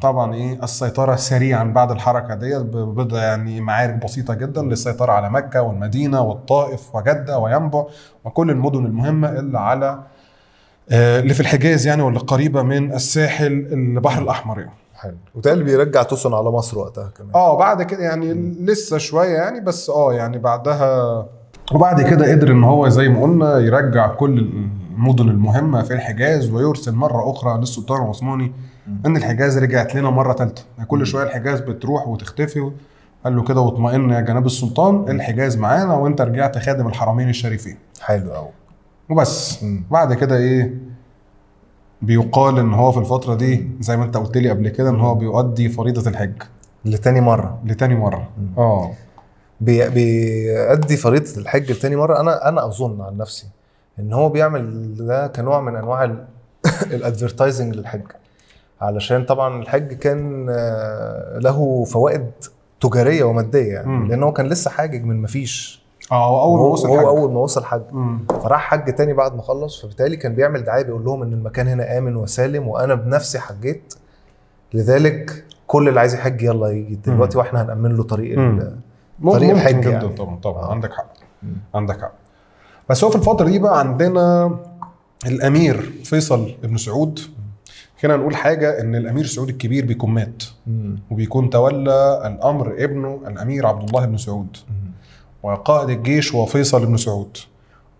طبعا ايه السيطرة سريعا بعد الحركة ديت ببضع يعني معارك بسيطة جدا للسيطرة على مكة والمدينة والطائف وجده وينبع وكل المدن المهمة اللي على اللي في الحجاز يعني، واللي قريبه من الساحل البحر الاحمر يعني. حلو. وتالي بيرجع توسون على مصر وقتها كمان. بعد كده يعني لسه شوية يعني، بس يعني بعدها وبعد كده قدر ان هو زي ما قلنا يرجع كل المدن المهمة في الحجاز، ويرسل مرة اخرى للسلطان العثماني ان الحجاز رجعت لنا مرة ثالثة. يعني كل شوية الحجاز بتروح وتختفي. قال له كده واطمئن يا جناب السلطان، الحجاز معانا وانت رجعت خادم الحرمين الشريفين. حلو قوي. وبس. بعد كده ايه بيقال ان هو في الفترة دي زي ما انت قلت لي قبل كده ان هو بيؤدي فريضة الحج لتاني مرة. بيأدي فريضة الحج لتاني مرة. انا اظن عن نفسي ان هو بيعمل ده كنوع من انواع ال advertising للحج، علشان طبعا الحج كان له فوائد تجارية وماديه يعني، لان هو كان لسه حاجج من ما فيش. هو اول ما وصل حج. هو اول ما وصل حج فراح حج تاني بعد ما خلص، فبالتالي كان بيعمل دعاية بيقول لهم ان المكان هنا امن وسالم وانا بنفسي حجيت، لذلك كل اللي عايز يحج يلا يجي دلوقتي واحنا هنأمن له طريق طريق الحج جدا يعني. طبعا عندك حق. عندك حق. بس هو في الفترة دي بقى عندنا الامير فيصل ابن سعود. هنا نقول حاجة، ان الامير سعود الكبير بيكون مات، وبيكون تولى الامر ابنه الامير عبد الله بن سعود، وقائد الجيش هو فيصل بن سعود.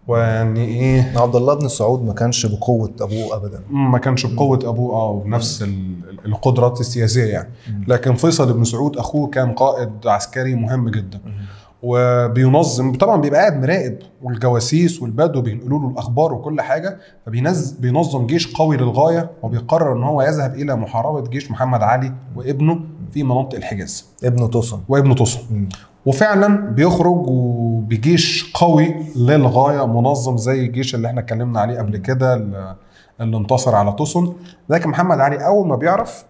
ويعني ايه، عبد الله بن سعود ما كانش بقوة ابوه ابدا، ما كانش بقوة ابوه وبنفس القدرات السياسية يعني. لكن فيصل بن سعود اخوه كان قائد عسكري مهم جدا، وبينظم طبعا، بيبقى قاعد مراقب، والجواسيس والبدو بينقلوا له الاخبار وكل حاجة، فبينظم جيش قوي للغاية، وبيقرر ان هو يذهب الى محاربة جيش محمد علي وابنه في مناطق الحجاز، ابنه توسن وابنه توسن. وفعلا بيخرج بجيش قوي للغاية منظم زي الجيش اللي احنا اتكلمنا عليه قبل كده اللي انتصر على توسن. لكن محمد علي اول ما بيعرف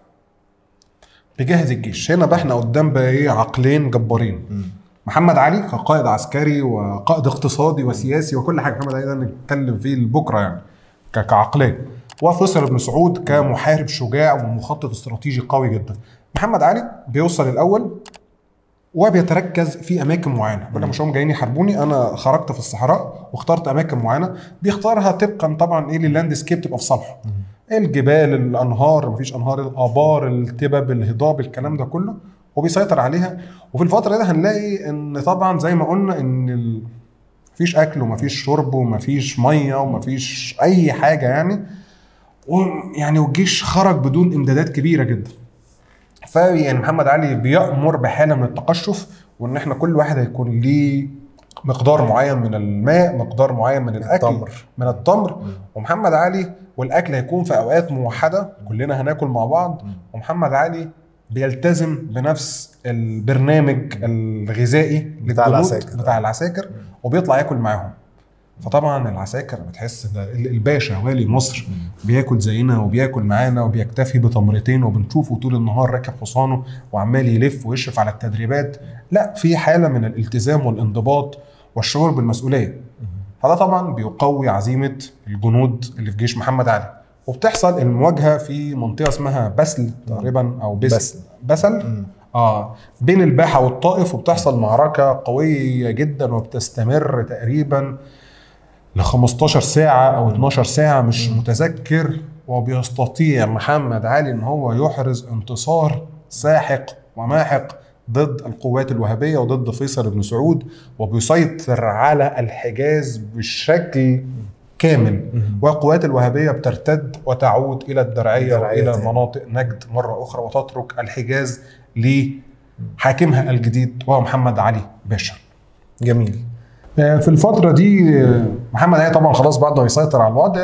بيجهز الجيش. هنا بقى احنا قدام بقى ايه، عقلين جبارين. محمد علي كقائد عسكري وقائد اقتصادي وسياسي وكل حاجة، محمد علي ده نتكلم فيه بكره يعني كعقليه، وفيصل بن سعود كمحارب شجاع ومخطط استراتيجي قوي جدا. محمد علي بيوصل الاول وبيتركز في اماكن معينة، بيقول مش هم جايين يحاربوني، انا خرجت في الصحراء واخترت اماكن معينة، بيختارها طبقا طبعا ايه لل landscape تبقى في صالحه، الجبال، الانهار، مفيش انهار، الابار، التبب، الهضاب، الكلام ده كله، وبيسيطر عليها. وفي الفترة دي هنلاقي ان طبعا زي ما قلنا ان مفيش اكل ومفيش شرب ومفيش مية ومفيش اي حاجة يعني، ويعني والجيش خرج بدون امدادات كبيرة جدا. فيعني محمد علي بيأمر بحاله من التقشف، وان احنا كل واحد هيكون ليه مقدار معين من الماء، مقدار معين من الاكل، التمر. من التمر. ومحمد علي والاكل هيكون في اوقات موحدة، كلنا هناكل مع بعض. ومحمد علي بيلتزم بنفس البرنامج الغذائي بتاع العساكر، بتاع العساكر، وبيطلع ياكل معاهم. فطبعا العساكر بتحس ان الباشا والي مصر بياكل زينا وبياكل معانا وبيكتفي بتمرتين، وبنشوفه طول النهار راكب حصانه وعمال يلف ويشرف على التدريبات. لا، في حاله من الالتزام والانضباط والشعور بالمسؤولية. فده طبعا بيقوي عزيمة الجنود اللي في جيش محمد علي. وبتحصل المواجهة في منطقة اسمها بسل تقريبا، او بسل, بسل. بين الباحة والطائف، وبتحصل معركة قوية جدا وبتستمر تقريبا ل 15 ساعة او 12 ساعة مش متذكر. وبيستطيع محمد علي ان هو يحرز انتصار ساحق وماحق ضد القوات الوهابية وضد فيصل بن سعود، وبيسيطر على الحجاز بشكل كامل. والقوات الوهابية بترتد وتعود إلى الدرعية وإلى مناطق نجد مرة أخرى، وتترك الحجاز لحاكمها الجديد وهو محمد علي باشا. جميل. في الفترة دي محمد علي طبعا خلاص بعد ما يسيطر على الوضع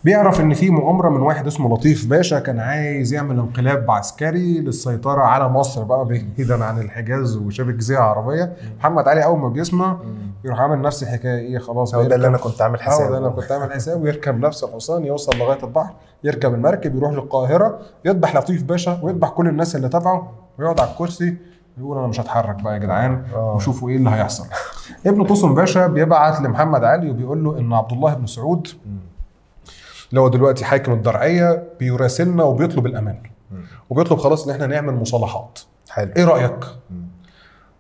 بيعرف ان في مؤامرة من واحد اسمه لطيف باشا، كان عايز يعمل انقلاب عسكري للسيطرة على مصر بقى بعيدا عن الحجاز وشبه الجزيرة العربية. محمد علي اول ما بيسمع يروح عامل نفس الحكاية، ايه خلاص هو ده اللي انا كنت عامل حسابه، ده انا كنت عامل حسابه، يركب نفس الحصان يوصل لغاية البحر، يركب المركب يروح للقاهره، يذبح لطيف باشا ويذبح كل الناس اللي تبعه، ويقعد على الكرسي يقول انا مش هتحرك بقى يا جدعان، وشوفوا ايه اللي هيحصل. ابن طوسون باشا بيبعت لمحمد علي وبيقول له ان عبد الله بن سعود اللي هو دلوقتي حاكم الدرعية بيراسلنا وبيطلب الامان، وبيطلب خلاص ان احنا نعمل مصالحات. حلو، ايه رايك؟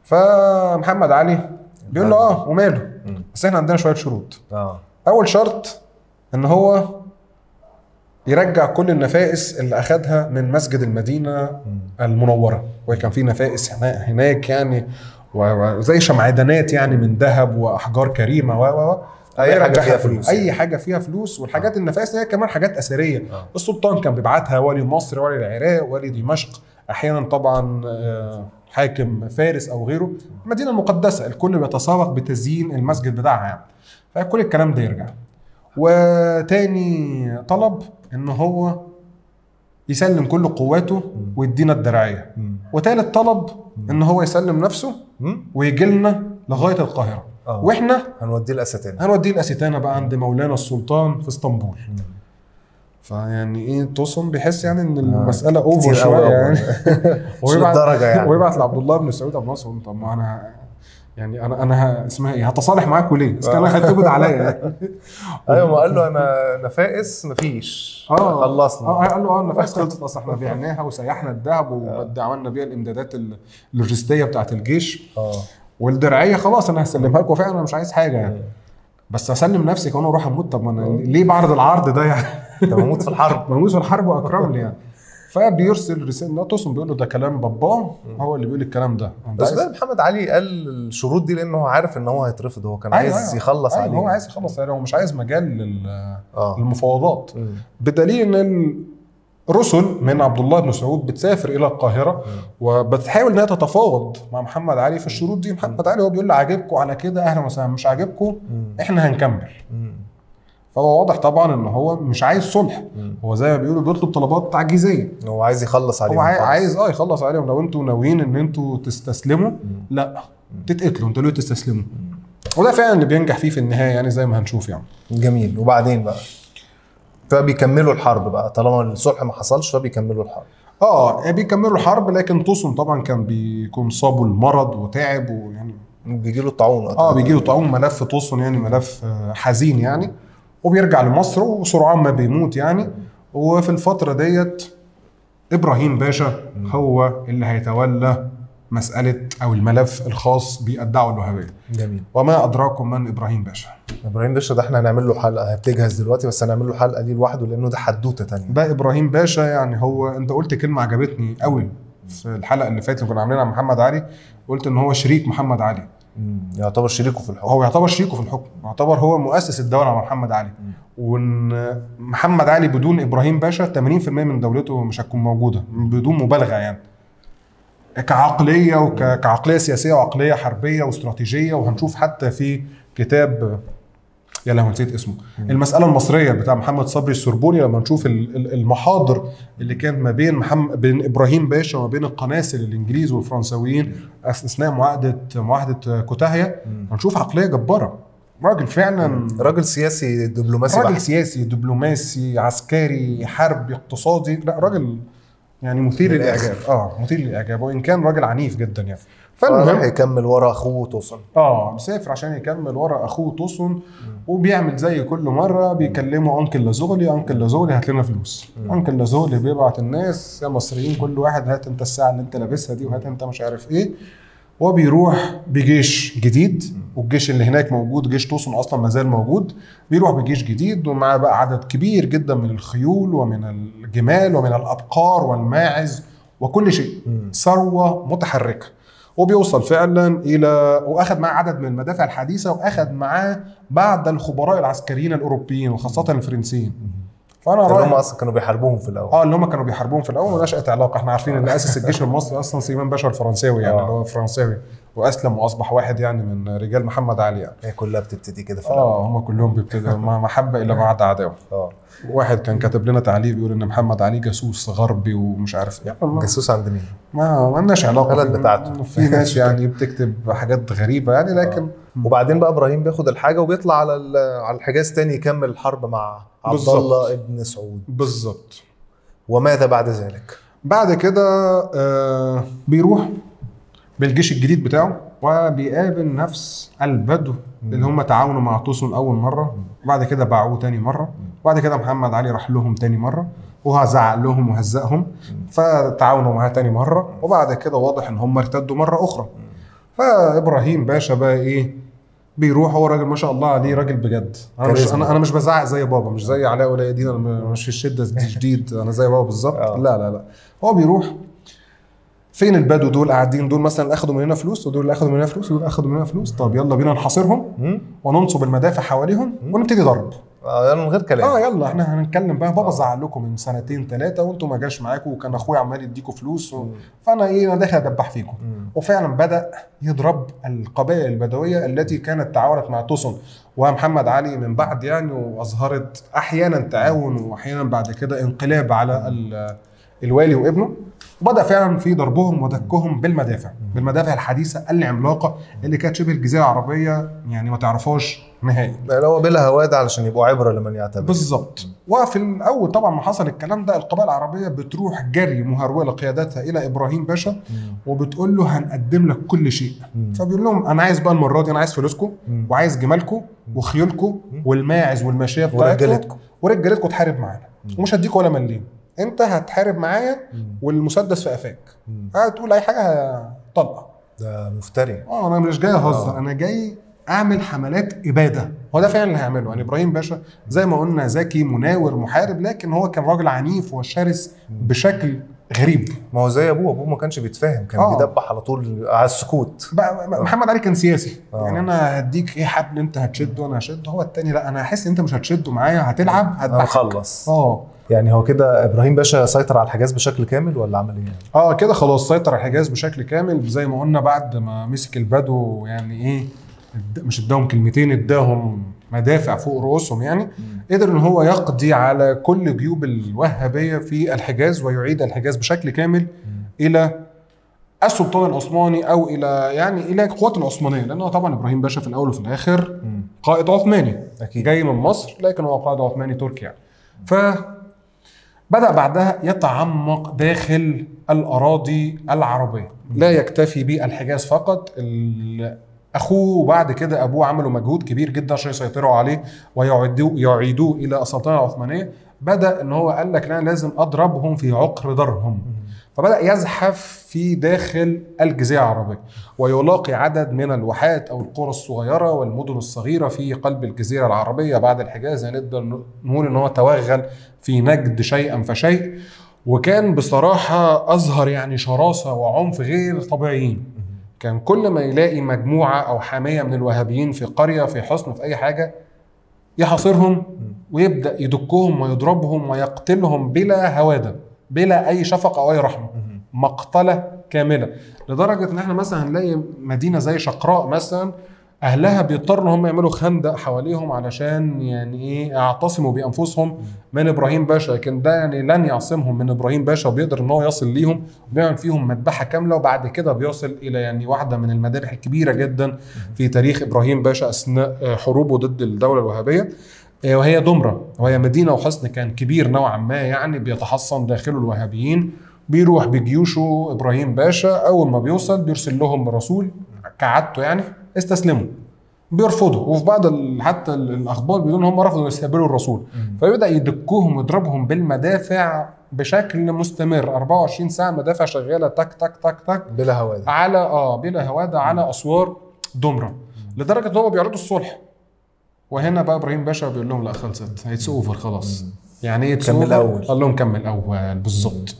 فمحمد علي بيقول له وماله، بس احنا عندنا شوية شروط. اول شرط ان هو يرجع كل النفائس اللي اخذها من مسجد المدينة المنورة، وكان في نفائس هناك يعني وزي شمعدانات يعني من ذهب واحجار كريمة و اي حاجة فيها فلوس، اي حاجة فيها فلوس. والحاجات النفائس هي كمان حاجات اثرية. السلطان كان بيبعتها والي مصر، والي العراق، والي دمشق، احيانا طبعا حاكم فارس او غيره. المدينة المقدسة الكل بيتسابق بتزيين المسجد بتاعها يعني، فكل الكلام ده يرجع. وتاني طلب ان هو يسلم كل قواته ويدينا الدرعية. وتالت طلب ان هو يسلم نفسه ويجي لنا لغاية القاهرة. واحنا هنوديه الاستانه، هنوديه الاستانه بقى عند مولانا السلطان في اسطنبول. فيعني ايه توسون بيحس يعني ان المسالة over شوية يعني. ويبعت لعبد الله بن سعود ابو نصر، طب ما انا يعني انا اسمها ايه، هتصالح معاكم ليه؟ اذا كان هيتقبض عليا يعني. ايوه، ما قال له انا نفائس مفيش، خلصنا. قال له النفائس خلصت اصلا، احنا بعناها وسيحنا الذهب وعملنا بيها الامدادات اللوجستية بتاعت الجيش. والدرعيه خلاص انا هسلمها لكم فعلا، انا مش عايز حاجة يعني، بس اسلم نفسي كمان واروح اموت. طب ما انا ليه بعرض العرض ده يعني؟ طب اموت في الحرب، اموت في الحرب واكرم لي يعني. فبيرسل رسالة توسن بيقول له ده كلام باباه، هو اللي بيقول الكلام ده. بس ده محمد علي قال الشروط دي لانه هو عارف ان هو هيترفض، هو كان عايز يخلص عليه. هو عايز يخلص عليه، هو مش عايز مجال للمفاوضات. بدليل ان رسل من عبد الله بن سعود بتسافر الى القاهرة وبتحاول انها تتفاوض مع محمد علي في الشروط دي. محمد علي هو بيقول له عاجبكم على كده اهلا وسهلا، مش عاجبكم احنا هنكمل. فهو واضح طبعا ان هو مش عايز صلح، هو زي ما بيقولوا بيطلب طلبات تعجيزية، هو عايز يخلص عليهم. هو عايز يخلص عليهم. لو انتوا ناويين ان انتوا تستسلموا لا تتقتلوا، انتوا ليه تستسلموا؟ وده فعلا اللي بينجح فيه في النهاية يعني زي ما هنشوف يعني. جميل. وبعدين بقى فبيكملوا الحرب بقى، طالما الصلح ما حصلش فبيكملوا الحرب. بيكملوا الحرب، لكن توسن طبعا كان بيكون صابه المرض وتعب، ويعني بيجي له الطاعون. بيجي له طاعون، ملف توسن يعني ملف حزين يعني، وبيرجع لمصر وسرعان ما بيموت يعني. وفي الفترة ديت إبراهيم باشا هو اللي هيتولى مسألة أو الملف الخاص بالدعوة الوهابية. جميل. وما أدراكم من إبراهيم باشا؟ إبراهيم باشا ده احنا هنعمل له حلقة، هي بتجهز دلوقتي، بس هنعمل له حلقة دي لوحده لأنه ده حدوتة تانية. ده إبراهيم باشا يعني هو أنت قلت كلمة عجبتني قوي في الحلقة اللي فاتت اللي كنا عاملينها مع محمد علي، قلت إن هو شريك محمد علي. يعتبر شريكه في الحكم. هو يعتبر شريكه في الحكم، يعتبر هو مؤسس الدولة مع محمد علي. وإن محمد علي بدون إبراهيم باشا 80% من دولته مش هتكون موجودة بدون مبالغة يعني. كعقلية وكعقلية سياسية وعقلية حربية واستراتيجية. وهنشوف حتى في كتاب، يا لهوي نسيت اسمه، المسألة المصرية بتاع محمد صبري السربوني، لما نشوف المحاضر اللي كانت ما بين بين إبراهيم باشا وما بين القناصل الإنجليز والفرنساويين أثناء معاهدة كوتاهية، هنشوف عقلية جبارة. راجل فعلا، راجل سياسي دبلوماسي، راجل سياسي دبلوماسي عسكري حربي اقتصادي، لا راجل يعني مثير للاعجاب. مثير للاعجاب، وان كان راجل عنيف جدا يعني. فالمهم يكمل ورا اخوه توسن. مسافر عشان يكمل ورا اخوه توسن، وبيعمل زي كل مرة، بيكلموا uncle لازغلي، uncle لازغلي هات لنا فلوس. uncle لازغلي بيبعت الناس يا مصريين كل واحد هات انت الساعة اللي انت لابسها دي، وهات انت مش عارف ايه. وبيروح بجيش جديد، والجيش اللي هناك موجود، جيش توسن اصلا ما زال موجود، بيروح بجيش جديد ومعاه بقى عدد كبير جدا من الخيول ومن الجمال ومن الابقار والماعز وكل شيء، ثروة متحركة. وبيوصل فعلا الى، واخد معاه عدد من المدافع الحديثة، واخد معاه بعض الخبراء العسكريين الاوروبيين وخاصة الفرنسيين. فانا اللي هم اصلا كانوا بيحاربوهم في الاول. اللي هم كانوا بيحاربوهم في الاول، ونشأت علاقة. احنا عارفين ان اسس الجيش المصري اصلا سليمان باشا الفرنساوي يعني، اللي هو فرنساوي واسلم واصبح واحد يعني من رجال محمد علي يعني. هي كلها بتبتدي كده في الاول. هم كلهم بيبتدوا محبة الى بعد عداوة. واحد كان كاتب لنا تعليق بيقول ان محمد علي جاسوس غربي ومش عارف ايه. جاسوس عند مين؟ ما لناش علاقة، البلد بتاعته. في ناس يعني بتكتب حاجات غريبة يعني، لكن وبعدين بقى ابراهيم بياخد الحاجة وبيطلع على الحجاز تاني يكمل الحرب مع عبد الله ابن سعود. بالظبط. وماذا بعد ذلك؟ بعد كده بيروح بالجيش الجديد بتاعه وبيقابل نفس البدو اللي هم تعاونوا مع توسن اول مرة، وبعد كده باعوه تاني مرة، وبعد كده محمد علي راح لهم تاني مرة وزعق لهم وهزقهم، فتعاونوا معاه تاني مرة، وبعد كده واضح ان هم ارتدوا مرة اخرى. فابراهيم باشا بقى ايه، بيروح، هو راجل ما شاء الله عليه، راجل بجد. انا مش بزعق زي بابا، مش زي علاء ولي الدين، انا مش في الشدة شديد، انا زي بابا بالظبط. لا لا لا، هو بيروح فين البدو دول قاعدين، دول مثلا اخدوا مننا فلوس، ودول اخدوا مننا فلوس، ودول اخدوا مننا فلوس، طب يلا بينا نحاصرهم وننصب المدافع حواليهم ونبتدي ضرب. يلا من غير كلام. يلا احنا هنتكلم بقى، بابا زعل لكم من 2 3 وانتم ما جاش معاكم، وكان اخويا عمال يديكم فلوس فانا ايه، انا داخل ادبح فيكم. وفعلا بدا يضرب القبائل البدوية التي كانت تعاونت مع توسن ومحمد علي من بعد يعني، واظهرت احيانا تعاون واحيانا بعد كده انقلاب على الوالي وابنه. وبدا فعلا في ضربهم ودكهم بالمدافع، بالمدافع الحديثة العملاقة اللي كانت شبه الجزيرة العربية يعني ما تعرفهاش نهائي. لا هو بلا هواد علشان يبقوا عبره لمن يعتبر. بالظبط. وفي الاول طبعا ما حصل الكلام ده، القبائل العربية بتروح جري مهروله قيادتها الى ابراهيم باشا وبتقول له هنقدم لك كل شيء. فبيقول لهم انا عايز بقى المرة دي، انا عايز فلوسكم وعايز جمالكم وخيولكم والماعز والماشية بتاعتكم ورجالتكم تحارب معانا، ومش هديكم ولا مليم، انت هتحارب معايا والمسدس في قفاك، هتقول اي حاجة طلقه. ده مفتري. انا مش جاي اهزر، انا جاي اعمل حملات ابادة. هو ده فعلا اللي هيعمله. يعني ابراهيم باشا زي ما قلنا ذكي مناور محارب، لكن هو كان راجل عنيف وشرس بشكل غريب. ما هو زي ابوه ما كانش بيتفاهم، كان بيدبح على طول على السكوت. محمد علي كان سياسي. يعني انا هديك ايه حبل، انت هتشده وانا هشده. هو التاني لا، انا هحس ان انت مش هتشده معايا، هتلعب هتخلص. خلص. يعني هو كده ابراهيم باشا سيطر على الحجاز بشكل كامل ولا عمل ايه؟ كده خلاص سيطر على الحجاز بشكل كامل. زي ما قلنا بعد ما مسك البدو، يعني ايه، مش اداهم كلمتين، اداهم مدافع فوق رؤوسهم يعني. قدر ان هو يقضي على كل جيوب الوهابية في الحجاز ويعيد الحجاز بشكل كامل الى السلطان العثماني، او الى يعني الى القوات العثمانية، لانه طبعا ابراهيم باشا في الاول وفي الاخر قائد عثماني. أكيد. جاي من مصر، لكن هو قائد عثماني تركي يعني. فبدأ بعدها يتعمق داخل الاراضي العربية، لا يكتفي بالحجاز فقط. اخوه وبعد كده ابوه عملوا مجهود كبير جدا عشان يسيطروا عليه ويعيدوه الى السلطنة العثمانية. بدا ان هو قال لك لا، لازم اضربهم في عقر دارهم. فبدا يزحف في داخل الجزيرة العربية ويلاقي عدد من الواحات او القرى الصغيرة والمدن الصغيرة في قلب الجزيرة العربية بعد الحجاز. يعني نقدر نقول ان هو توغل في نجد شيئا فشيء، وكان بصراحة اظهر يعني شراسة وعنف غير طبيعيين. كان كل ما يلاقي مجموعة أو حامية من الوهابيين في قرية، في حصن، في أي حاجة، يحاصرهم ويبدأ يدكهم ويضربهم ويقتلهم بلا هوادة، بلا أي شفقة أو أي رحمة، مقتلة كاملة. لدرجة إن إحنا مثلا هنلاقي مدينة زي شقراء مثلا أهلها بيضطروا إن هم يعملوا خندق حواليهم علشان يعني إيه يعتصموا بأنفسهم من إبراهيم باشا، لكن ده يعني لن يعصمهم من إبراهيم باشا، وبيقدر إن هو يصل ليهم وبيعمل فيهم مذبحة كاملة. وبعد كده بيصل إلى يعني واحدة من المذابح الكبيرة جدا في تاريخ إبراهيم باشا أثناء حروبه ضد الدولة الوهابية، وهي دمرة، وهي مدينة وحصن كان كبير نوعا ما، يعني بيتحصن داخله الوهابيين. بيروح بجيوشه إبراهيم باشا، أول ما بيوصل بيرسل لهم رسول كعادته يعني استسلموا، بيرفضوا. وفي بعض حتى الاخبار بيقولوا ان هم رفضوا يستقبلوا الرسول، فيبدا يدكوهم ويضربهم بالمدافع بشكل مستمر 24 ساعة، مدافع شغالة تك تك تك تك بلا هواده على بلا هواده على اسوار دمرة، لدرجة ان هم بيعرضوا الصلح. وهنا بقى ابراهيم باشا بيقول لهم لا خلصت، it's over خلاص. يعني ايه كمل اول؟ قال لهم كمل اول بالظبط.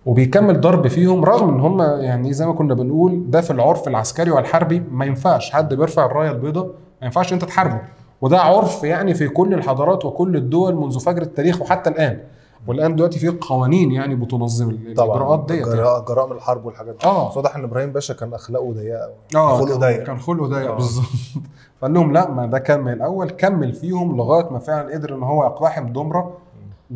وبيكمل ضرب فيهم، رغم ان هم يعني زي ما كنا بنقول ده في العرف العسكري والحربي ما ينفعش حد بيرفع الراية البيضاء، ما ينفعش انت تحاربه، وده عرف يعني في كل الحضارات وكل الدول منذ فجر التاريخ وحتى الان. والان دلوقتي في قوانين يعني بتنظم الاجراءات ديت، جرائم الحرب والحاجات دي. واضح ان ابراهيم باشا كان اخلاقه ضيقه، خلقه ضيق، كان خلقه ضيق بالظبط. فقال لهم لا، ما ده كمل الاول، كمل فيهم لغاية ما فعلا قدر ان هو يقتحم دمرة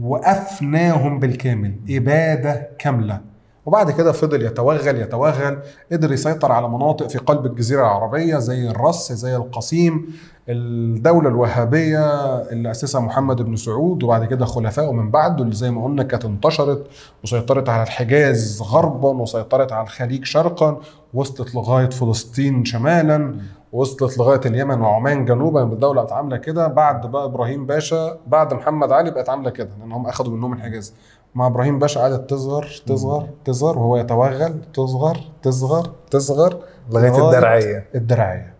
وأفناهم بالكامل، إبادة كاملة. وبعد كده فضل يتوغل، قدر يسيطر على مناطق في قلب الجزيرة العربية زي الرس، زي القصيم، الدولة الوهابية اللي أسسها محمد بن سعود وبعد كده خلفائه من بعده، اللي زي ما قلنا كانت انتشرت وسيطرت على الحجاز غربا وسيطرت على الخليج شرقا، وصلت لغاية فلسطين شمالا، وصلت لغاية اليمن وعمان جنوبا. الدولة بقت عامله كده بعد بقى ابراهيم باشا، بعد محمد علي بقت عامله كده، لان هم اخذوا منهم الحجاز. مع ابراهيم باشا قعدت تصغر تصغر تصغر، وهو يتوغل تصغر تصغر تصغر لغاية الدرعية. الدرعية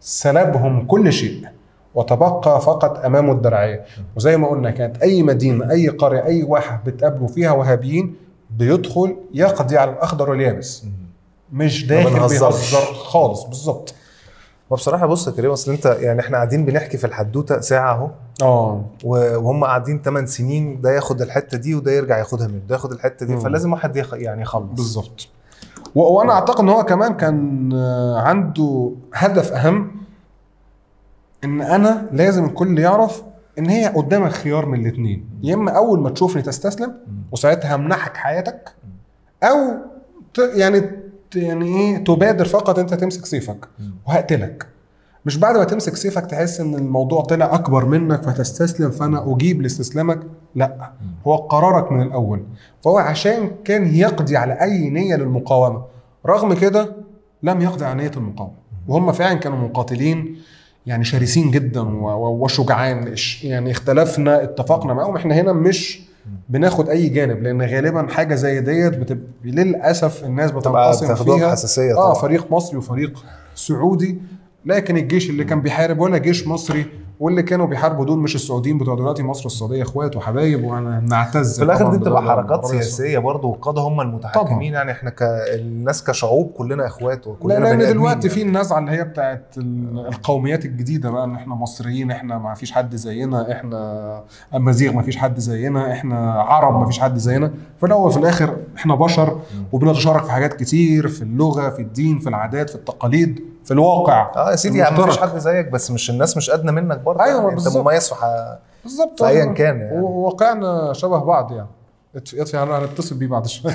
سلبهم كل شيء وتبقى فقط امامه الدرعية. وزي ما قلنا كانت اي مدينة، اي قرية، اي واحة بتقابله فيها وهابيين بيدخل يقضي على الاخضر واليابس، مش داخل بيهزر خالص بالظبط. وبصراحة بص يا كريم، اصل انت يعني احنا قاعدين بنحكي في الحدوتة ساعة اهو، وهم قاعدين 8 سنين، ده ياخد الحتة دي وده يرجع ياخدها منه، ده ياخد الحتة دي، فلازم واحد يعني يخلص بالظبط. وانا اعتقد ان هو كمان كان عنده هدف اهم، ان انا لازم الكل يعرف ان هي قدامك خيار من الاثنين، يا اما اول ما تشوفني تستسلم وساعتها همنحك حياتك، او يعني ايه تبادر فقط انت تمسك سيفك وهقتلك. مش بعد ما تمسك سيفك تحس ان الموضوع طلع اكبر منك فتستسلم فانا اجيب لاستسلامك، لا، هو قرارك من الاول. فهو عشان كان يقضي على اي نية للمقاومة، رغم كده لم يقضي على نية المقاومة، وهم فعلا كانوا مقاتلين يعني شرسين جدا وشجعان. يعني اختلفنا اتفقنا معاهم، احنا هنا مش بناخد اي جانب، لان غالبا حاجة زي ديت بتبقى للاسف الناس بتنقسم فيها حساسية طبعا. فريق مصري وفريق سعودي. لكن الجيش اللي كان بيحارب ولا جيش مصري، واللي كانوا بيحاربوا دول مش السعوديين بتوع دلوقتي. مصر والسعودية اخوات وحبايب ونعتز. في الاخر دي بتبقى حركات سياسية برضه، والقادة هم المتحكمين طبعا. يعني احنا الناس كشعوب كلنا اخوات وكلنا بني ادمين. لان دلوقتي يعني في النزعة اللي هي بتاعت القوميات الجديدة بقى، ان احنا مصريين، احنا ما فيش حد زينا، احنا امازيغ ما فيش حد زينا، احنا عرب ما فيش حد زينا. في الاول وفي الاخر احنا بشر وبنتشارك في حاجات كتير، في اللغة، في الدين، في العادات، في التقاليد، في الواقع. يا سيدي يعني مفيش حد زيك، بس مش الناس مش ادنى منك برضه. ايوه يعني انت مميز في بالظبط ايا كان يعني. وواقعنا شبه بعض يعني. اطفي هنتصل بيه بعد شوية.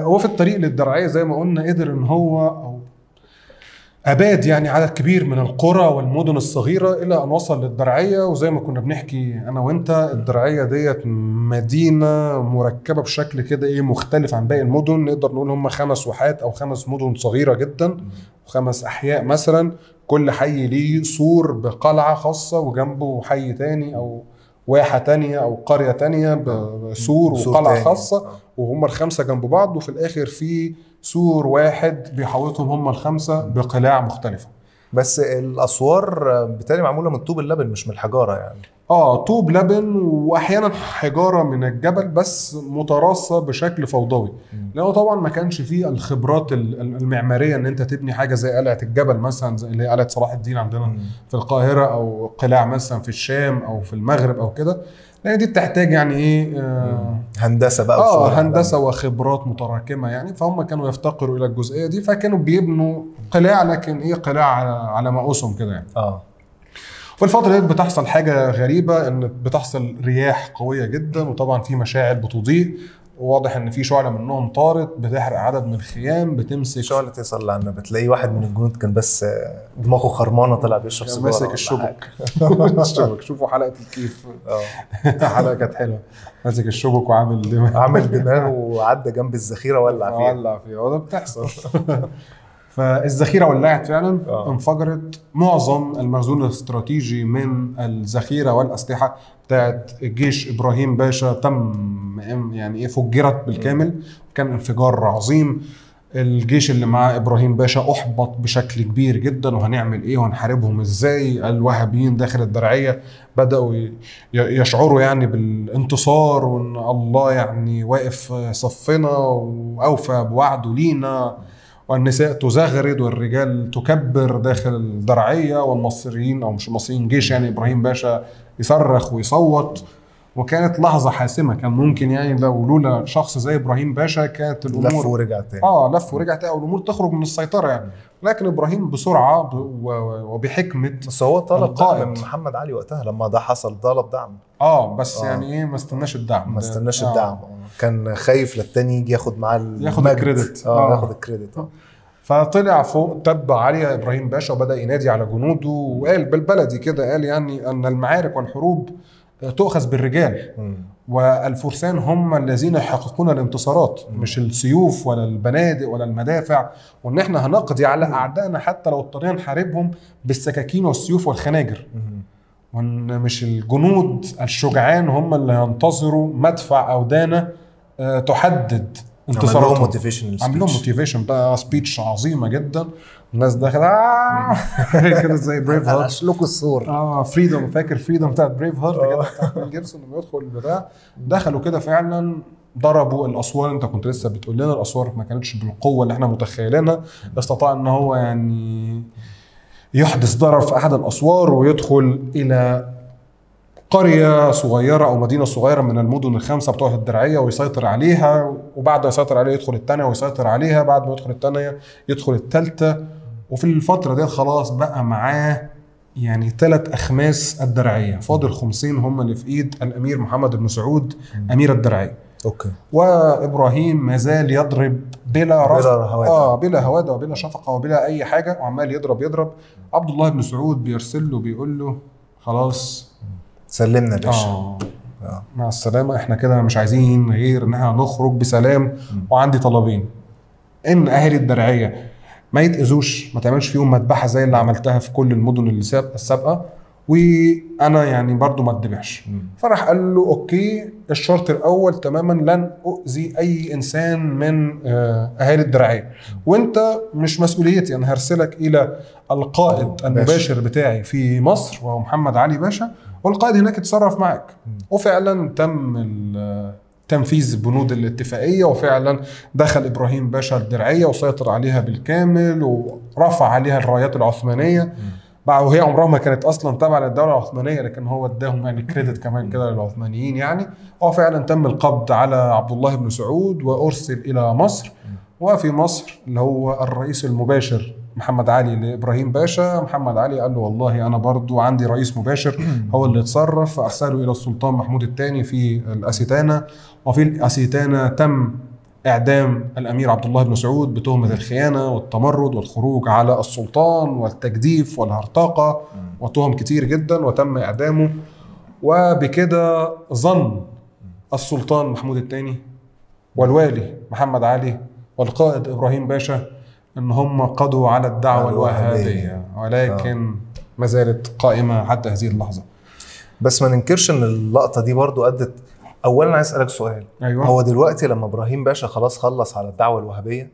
هو في الطريق للدرعيه زي ما قلنا قدر ان هو أو اباد يعني عدد كبير من القرى والمدن الصغيرة الى ان وصل للدرعيه. وزي ما كنا بنحكي انا وانت، الدرعية ديت مدينة مركبة بشكل كده ايه مختلف عن باقي المدن. نقدر نقول هم 5 واحات او 5 مدن صغيرة جدا، و5 احياء مثلا، كل حي ليه سور بقلعه خاصة وجنبه حي تاني او واحة تانية او قرية تانية بسور وقلعه خاصة، وهم ال5 جنب بعض، وفي الاخر في سور واحد بيحوطهم هم ال5 بقلاع مختلفة. بس الاسوار بالتالي معمولة من طوب اللبن مش من الحجارة يعني. طوب لبن واحيانا حجارة من الجبل، بس متراصه بشكل فوضوي، لانه طبعا ما كانش فيه الخبرات المعمارية ان انت تبني حاجة زي قلعه الجبل مثلا، زي اللي هي قلعه صلاح الدين عندنا في القاهرة، او قلاع مثلا في الشام او في المغرب او كده، لان دي بتحتاج يعني ايه هندسة بقى، هندسة وخبرات متراكمه يعني. فهم كانوا يفتقروا الى الجزئية دي، فكانوا بيبنوا قلاع، لكن ايه قلاع على مقاسهم كده يعني. في الفترة دي بتحصل حاجة غريبة، ان بتحصل رياح قوية جدا، وطبعا في مشاعل بتضيء، وواضح ان في شعلة منهم طارت بتحرق عدد من الخيام، بتمسك شعلة تصل عنا، بتلاقي واحد من الجنود كان بس دماغه خرمانة طلع بيشرب سيجارة، ماسك الشبك. الشبك، شوفوا حلقة الكيف، حلقة كانت حلوة، ماسك الشبك وعامل دماغ، عامل دماغ وعدى جنب الذخيرة ولع فيها، ولع فيها، وده بتحصل. فالذخيرة ولعت فعلا، انفجرت. معظم المخزون الاستراتيجي من الذخيرة والأسلحة بتاعت جيش إبراهيم باشا تم يعني ايه فجرت بالكامل، كان انفجار عظيم. الجيش اللي مع إبراهيم باشا أحبط بشكل كبير جدا، وهنعمل إيه وهنحاربهم إزاي؟ الوهابيين داخل الدرعية بدأوا يشعروا يعني بالانتصار، وإن الله يعني واقف صفنا وأوفى بوعده لينا، والنساء تزغرد والرجال تكبر داخل الدرعية، والمصريين أو مش المصريين جيش يعني إبراهيم باشا يصرخ ويصوت. وكانت لحظة حاسمة، كان ممكن يعني لو لولا شخص زي إبراهيم باشا كانت الأمور لف ورجع تاني، لف ورجع تاني، أو الأمور تخرج من السيطرة يعني. لكن إبراهيم بسرعة وبحكمة، بس هو طلب دعم من محمد علي وقتها لما ده حصل، طلب دعم بس يعني إيه، ما استناش الدعم، ما استناش الدعم، كان خايف للتاني يجي ياخد معاه ياخد ال credit، ياخد ال credit. فطلع فوق تب علي إبراهيم باشا وبدأ ينادي على جنوده، وقال بالبلدي كده، قال يعني أن المعارك والحروب تؤخذ بالرجال، والفرسان هم الذين يحققون الانتصارات، مش السيوف ولا البنادق ولا المدافع، وان احنا هنقضي على اعدائنا حتى لو اضطرينا نحاربهم بالسكاكين والسيوف والخناجر، وان مش الجنود الشجعان هم اللي هينتظروا مدفع او دانه تحدد انتصاراتهم. عملوا motivation بقى، speech عظيمة جدا، الناس داخله كده زي Braveheart، اشلكوا الصور، freedom، فاكر freedom بتاعت Braveheart كده بتاعت ميل جيبسون لما يدخل البتاع، دخلوا كده فعلا ضربوا الاسوار. انت كنت لسه بتقول لنا الاسوار ما كانتش بالقوة اللي احنا متخيلينها، استطاع ان هو يعني يحدث ضرر في احد الاسوار ويدخل الى قرية صغيرة أو مدينة صغيرة من المدن الخمسة بتوع الدرعية ويسيطر عليها، وبعد ما يسيطر عليها يدخل الثانية ويسيطر عليها، بعد ما يدخل الثانية يدخل الثالثة. وفي الفترة دي خلاص بقى معاه يعني 3 أخماس الدرعية، فاضل 50 هم اللي في إيد الأمير محمد بن سعود أمير الدرعية. okay. وإبراهيم ما زال يضرب بلا رفق، بلا هوادة وبلا شفقة وبلا أي حاجة، وعمال يضرب. عبد الله بن سعود بيرسل له بيقول له خلاص سلمنا يا باشا، مع السلامة، احنا كده مش عايزين غير ان احنا نخرج بسلام، وعندي طلبين، ان اهالي الدرعية ما يتأذوش، ما تعملش فيهم مذبحة زي اللي عملتها في كل المدن اللي السابقة، وانا يعني برضو ما اتذبحش. فراح قال له okay، الشرط الاول تماما لن اؤذي اي انسان من اهالي الدرعية، وانت مش مسؤوليتي، انا هرسلك الى القائد المباشر بتاعي في مصر وهو محمد علي باشا، والقائد هناك يتصرف معك. وفعلا تم تنفيذ بنود الاتفاقية، وفعلا دخل ابراهيم باشا الدرعية وسيطر عليها بالكامل ورفع عليها الرايات العثمانية، وهي عمرها ما كانت اصلا تابعه للدولة العثمانية، لكن هو اداهم يعني credit كمان كده للعثمانيين يعني. وفعلا تم القبض على عبد الله بن سعود وارسل الى مصر. وفي مصر اللي هو الرئيس المباشر محمد علي لابراهيم باشا، محمد علي قال له والله انا برضو عندي رئيس مباشر هو اللي اتصرف، فارسله الى السلطان محمود الثاني في الاسيتانا. وفي الاسيتانا تم إعدام الأمير عبد الله بن سعود بتهمة الخيانة والتمرد والخروج على السلطان والتجديف والهرطقة وتهم كتير جدا، وتم إعدامه. وبكده ظن السلطان محمود الثاني والوالي محمد علي والقائد إبراهيم باشا إن هم قضوا على الدعوة الوهابية، ولكن ما زالت قائمة حتى هذه اللحظة. بس ما ننكرش إن اللقطة دي برضو أدت. اولا عايز اسالك سؤال. أيوة. هو دلوقتي لما ابراهيم باشا خلاص خلص على الدعوة الوهابية،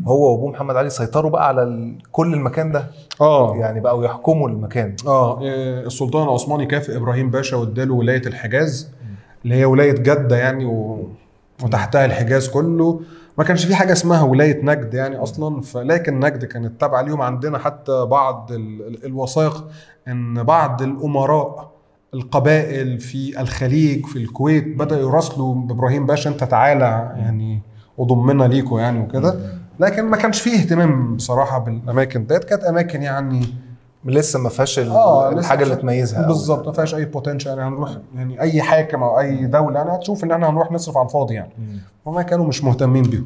هو وابوه محمد علي سيطروا بقى على كل المكان ده، يعني بقوا يحكموا المكان. السلطان العثماني كافئ ابراهيم باشا واداله ولاية الحجاز اللي هي ولاية جده يعني، وتحتها الحجاز كله. ما كانش في حاجة اسمها ولاية نجد يعني اصلا، فلكن نجد كانت تابعه ليهم. عندنا حتى بعض الوثائق ان بعض الامراء القبائل في الخليج في الكويت بدأوا يراسلوا بإبراهيم باشا انت تعالى يعني وضمنا ليكوا يعني وكده، لكن ما كانش فيه اهتمام بصراحة بالأماكن ديت. كانت أماكن يعني لسه ما فيهاش الحاجة اللي تميزها بالظبط، ما فيهاش أي potential يعني. هنروح يعني أي حاكم أو أي دولة يعني هتشوف إن احنا هنروح نصرف على الفاضي يعني، وما كانوا مش مهتمين بيه.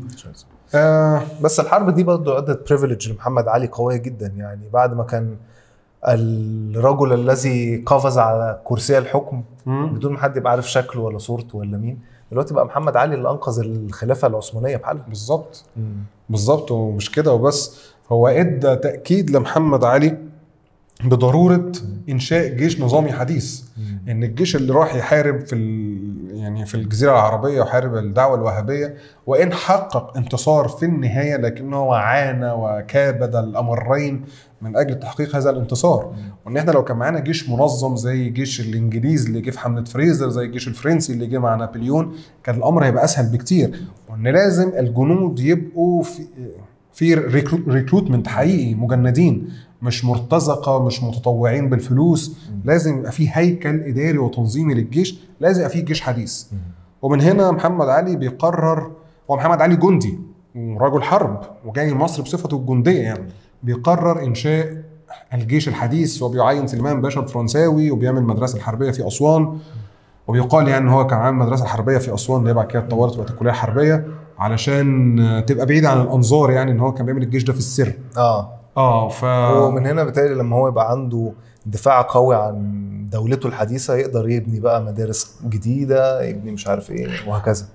بس الحرب دي برضه أدت privilege لمحمد علي قوية جدا يعني، بعد ما كان الرجل الذي قفز على كرسي الحكم بدون ما حد يبقى عارف شكله ولا صورته ولا مين، دلوقتي بقى محمد علي اللي انقذ الخلافة العثمانية بحالها. بالظبط. بالظبط. ومش كده وبس، هو ادى تاكيد لمحمد علي بضرورة انشاء جيش نظامي حديث. ان الجيش اللي راح يحارب في يعني في الجزيرة العربية وحارب الدعوة الوهابية، وان حقق انتصار في النهاية لكنه عانى وكابد الامرين من اجل تحقيق هذا الانتصار. وان احنا لو كان معانا جيش منظم زي جيش الانجليز اللي جه في حمله فريزر، زي الجيش الفرنسي اللي جه مع نابليون، كان الامر هيبقى اسهل بكتير. وان لازم الجنود يبقوا في recruitment حقيقي، مجندين مش مرتزقة، مش متطوعين بالفلوس. لازم يبقى في هيكل اداري وتنظيمي للجيش، لازم يبقى في جيش حديث. ومن هنا محمد علي بيقرر، ومحمد علي جندي ورجل حرب وجاي مصر بصفته الجندية يعني، بيقرر انشاء الجيش الحديث، وبيعين سليمان باشا الفرنساوي، وبيعمل مدرسه الحربية في اسوان. وبيقال يعني ان هو كان عامل مدرسه حربيه في اسوان اللي بعد كده اتطورت وبقت الكلية الحربية، علشان تبقى بعيدة عن الانظار يعني، ان هو كان بيعمل الجيش ده في السر. ومن هنا بالتالي لما هو يبقى عنده دفاع قوي عن دولته الحديثة يقدر يبني بقى مدارس جديدة، يبني مش عارف ايه وهكذا.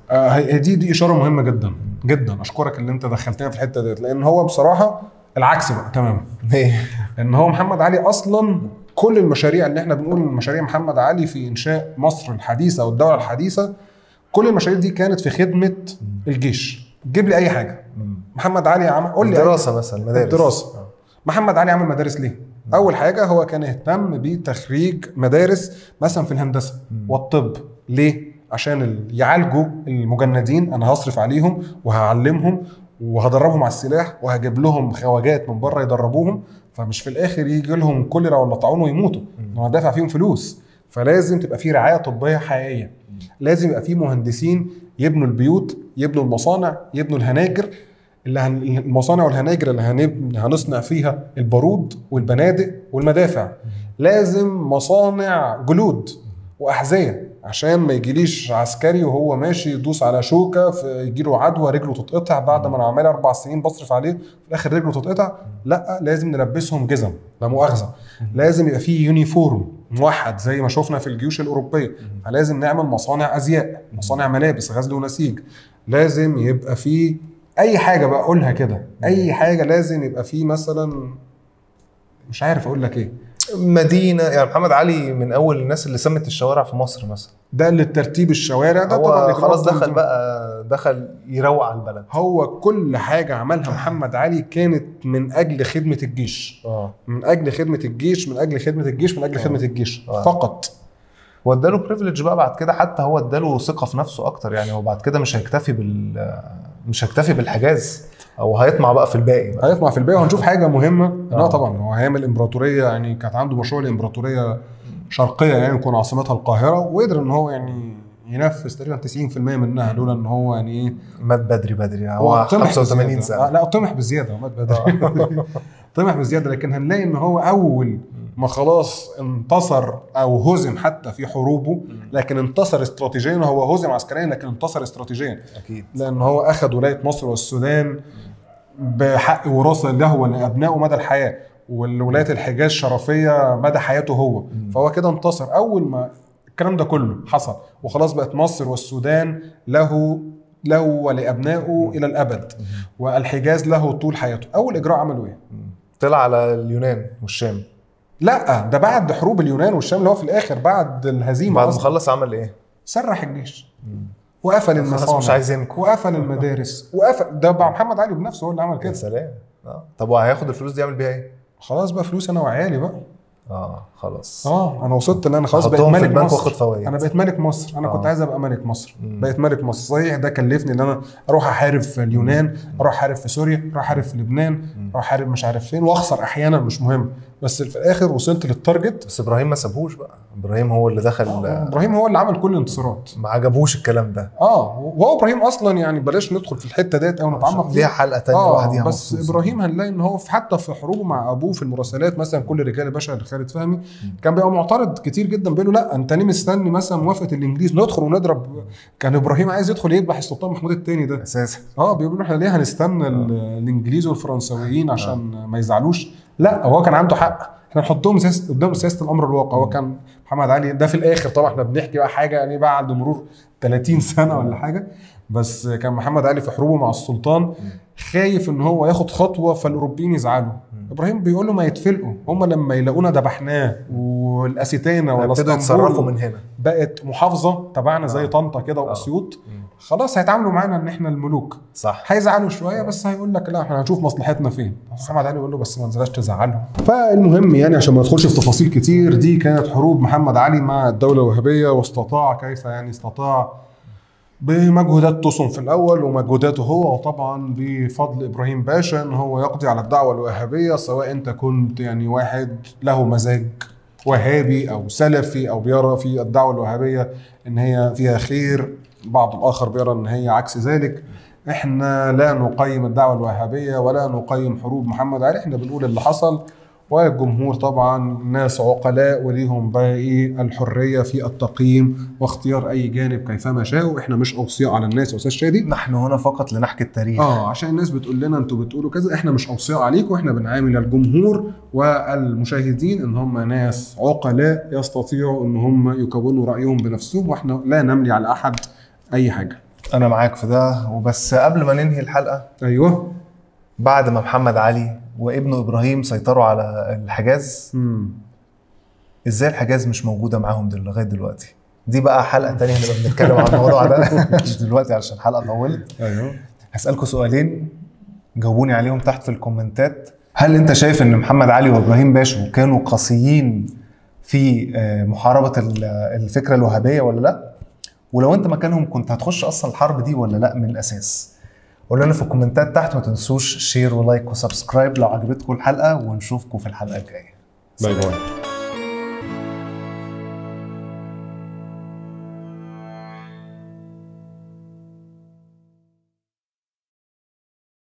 دي اشارة مهمة جدا جدا، اشكرك اللي انت دخلتنا في الحتة ديت، لان هو بصراحة العكس بقى تماما. ان هو محمد علي اصلا كل المشاريع اللي احنا بنقول مشاريع محمد علي في انشاء مصر الحديثة او الدولة الحديثة، كل المشاريع دي كانت في خدمة الجيش. جيب لي اي حاجة محمد علي عمل، قول لي الدراسة مثلا، مدارس، الدراسة. محمد علي عمل مدارس ليه؟ اول حاجة هو كان اهتم بتخريج مدارس مثلا في الهندسة والطب. ليه؟ عشان يعالجوا المجندين، انا هصرف عليهم وهعلمهم وهدربهم على السلاح وهجيب لهم خواجات من بره يدربوهم، فمش في الاخر يجي لهم كوليرا ولا طاعون ويموتوا، انا دافع فيهم فلوس. فلازم تبقى في رعاية طبية حقيقية، لازم يبقى في مهندسين يبنوا البيوت، يبنوا المصانع، يبنوا الهناجر، اللي المصانع والهناجر اللي هنصنع فيها البارود والبنادق والمدافع. لازم مصانع جلود واحذيه عشان ما يجيليش عسكري وهو ماشي يدوس على شوكه فيجيله عدوى رجله تتقطع بعد ما انا عمال 4 سنين بصرف عليه في الاخر رجله تتقطع. لا، لازم نلبسهم جزم لا مؤاخذة، لازم يبقى فيه uniform موحد زي ما شفنا في الجيوش الاوروبية. فلازم نعمل مصانع ازياء، مصانع ملابس، غزل ونسيج. لازم يبقى فيه اي حاجة بقى قولها كده، اي حاجة لازم يبقى فيه مثلا، مش عارف اقول لك ايه. مدينة. يعني محمد علي من اول الناس اللي سمت الشوارع في مصر مثلا، ده اللي ترتيب الشوارع ده طبعا خلاص دخل بقى، دخل يروق على البلد. هو كل حاجة عملها محمد علي كانت من اجل خدمة الجيش. من اجل خدمة الجيش، من اجل خدمة الجيش، من اجل خدمة الجيش فقط. واداله privilege بقى بعد كده، حتى هو اداله ثقة في نفسه اكتر. يعني هو بعد كده مش هيكتفي بالحجاز، او هيطمع بقى في الباقي بقى. هيطمع في الباقي. وهنشوف حاجة مهمة. لا طبعا هو هيعمل امبراطورية، يعني كانت عنده مشروع الامبراطورية شرقية يعني يكون عاصمتها القاهرة، وقدر ان هو يعني ينفذ تقريبا 90% منها، لولا ان هو يعني ايه مات بدري هو 85 سنة. لا طمح بزيادة، مات بدري طمح بزيادة. لكن هنلاقي ان هو اول ما خلاص انتصر او هزم حتى في حروبه، لكن انتصر استراتيجيا. هو هزم عسكريا لكن انتصر استراتيجيا اكيد، لان هو اخذ ولاية مصر والسودان بحق وراثه له ولابنائه مدى الحياة، والولاية الحجاز شرفيه مدى حياته هو. فهو كده انتصر. اول ما الكلام ده كله حصل وخلاص بقت مصر والسودان له ولابنائه الى الابد، والحجاز له طول حياته. اول اجراء عمله ايه؟ طلع على اليونان والشام. لا ده بعد حروب اليونان والشام اللي هو في الاخر بعد الهزيمة، بعد ما خلص عمل ايه؟ سرح الجيش وقفل المصانع، مش عايزينكم، وقفل المدارس، وقفل ده بقى محمد علي بنفسه هو اللي عمل كده. يا سلام. طب وهياخد الفلوس دي يعمل بيها ايه؟ خلاص بقى فلوس انا وعيالي بقى. خلاص. انا وصلت ان انا خلاص بقيت ملك مصر. انا بقيت ملك مصر. انا كنت عايز ابقى ملك مصر. بقيت ملك مصر. صحيح ده كلفني ان انا اروح احارب في اليونان، اروح احارب في سوريا، اروح احارب في لبنان، اروح احارب مش عارف فين، واخسر احيانا مش مهم، بس في الاخر وصلت لل target. بس ابراهيم ما سابهوش بقى، ابراهيم هو اللي دخل. ابراهيم هو اللي عمل كل الانتصارات، ما عجبوش الكلام ده. وهو ابراهيم اصلا يعني بلاش ندخل في الحتة ديت او نتعمق ليها حلقة ثانية لوحديها. بس ابراهيم هنلاقي ان هو حتى في حروبه مع ابوه في المراسلات مثلا، كل رجال الباشا خالد فهمي كان بيبقى معترض كتير جدا، بيقول له لا انت ليه مستني مثلا موافقة الانجليز ندخل ونضرب. كان ابراهيم عايز يدخل يذبح السلطان محمود الثاني ده اساسا. بيقول له احنا ليه هنستنى الانجليز والفرنساويين عشان ما يزعلوش؟ لا هو كان عنده حق، احنا نحطهم قدام سياسة الامر الواقع. هو كان محمد علي ده في الاخر طبعا احنا بنحكي بقى حاجة يعني بعد مرور 30 سنة ولا حاجة، بس كان محمد علي في حروبه مع السلطان خايف ان هو ياخد خطوة فالاوروبيين يزعلوا. ابراهيم بيقول له ما يتفلقوا، هم لما يلاقونا ذبحناه والاستانه ولا اسطنبول يتصرفوا من هنا، بقت محافظة تبعنا زي طنطا كده واسيوط، خلاص هيتعاملوا معانا ان احنا الملوك. صح، هيزعلوا شوية بس هيقول لك لا احنا هنشوف مصلحتنا فين. محمد علي يقول له بس ما تنزلش تزعلهم. فالمهم يعني عشان ما ندخلش في تفاصيل كتير، دي كانت حروب محمد علي مع الدولة الوهابية، واستطاع كيف يعني استطاع بمجهودات توسون في الاول ومجهوداته هو، وطبعا بفضل ابراهيم باشا ان هو يقضي على الدعوة الوهابية، سواء انت كنت يعني واحد له مزاج وهابي او سلفي او بيرى في الدعوة الوهابية ان هي فيها خير، بعض الاخر بيرى ان هي عكس ذلك. احنا لا نقيم الدعوة الوهابية ولا نقيم حروب محمد علي، احنا بنقول اللي حصل، والجمهور طبعا ناس عقلاء وليهم باقي الحرية في التقييم واختيار اي جانب كيفما شاءوا. احنا مش اوصياء على الناس يا استاذ شادي، نحن هنا فقط لنحكي التاريخ. عشان الناس بتقول لنا انتوا بتقولوا كذا، احنا مش اوصياء عليكم، احنا بنعامل الجمهور والمشاهدين ان هم ناس عقلاء يستطيعوا ان هم يكونوا رايهم بنفسهم، واحنا لا نملي على احد اي حاجة. انا معاك في ده. وبس قبل ما ننهي الحلقة، ايوه، بعد ما محمد علي وابنه ابراهيم سيطروا على الحجاز، ازاي الحجاز مش موجودة معاهم لغاية دلوقتي؟ دي بقى حلقة تانية هنبقى بنتكلم عن الموضوع ده مش دلوقتي علشان الحلقة طولت. ايوه، هسالكم سؤالين جاوبوني عليهم تحت في الكومنتات. هل انت شايف ان محمد علي وابراهيم باشا كانوا قاسيين في محاربة الفكرة الوهابية ولا لا؟ ولو انت مكانهم كنت هتخش اصلا الحرب دي ولا لا من الاساس؟ قولوا لنا في الكومنتات تحت، وما تنسوش share و like و subscribe لو عجبتكم الحلقة، ونشوفكم في الحلقة الجاية. bye bye.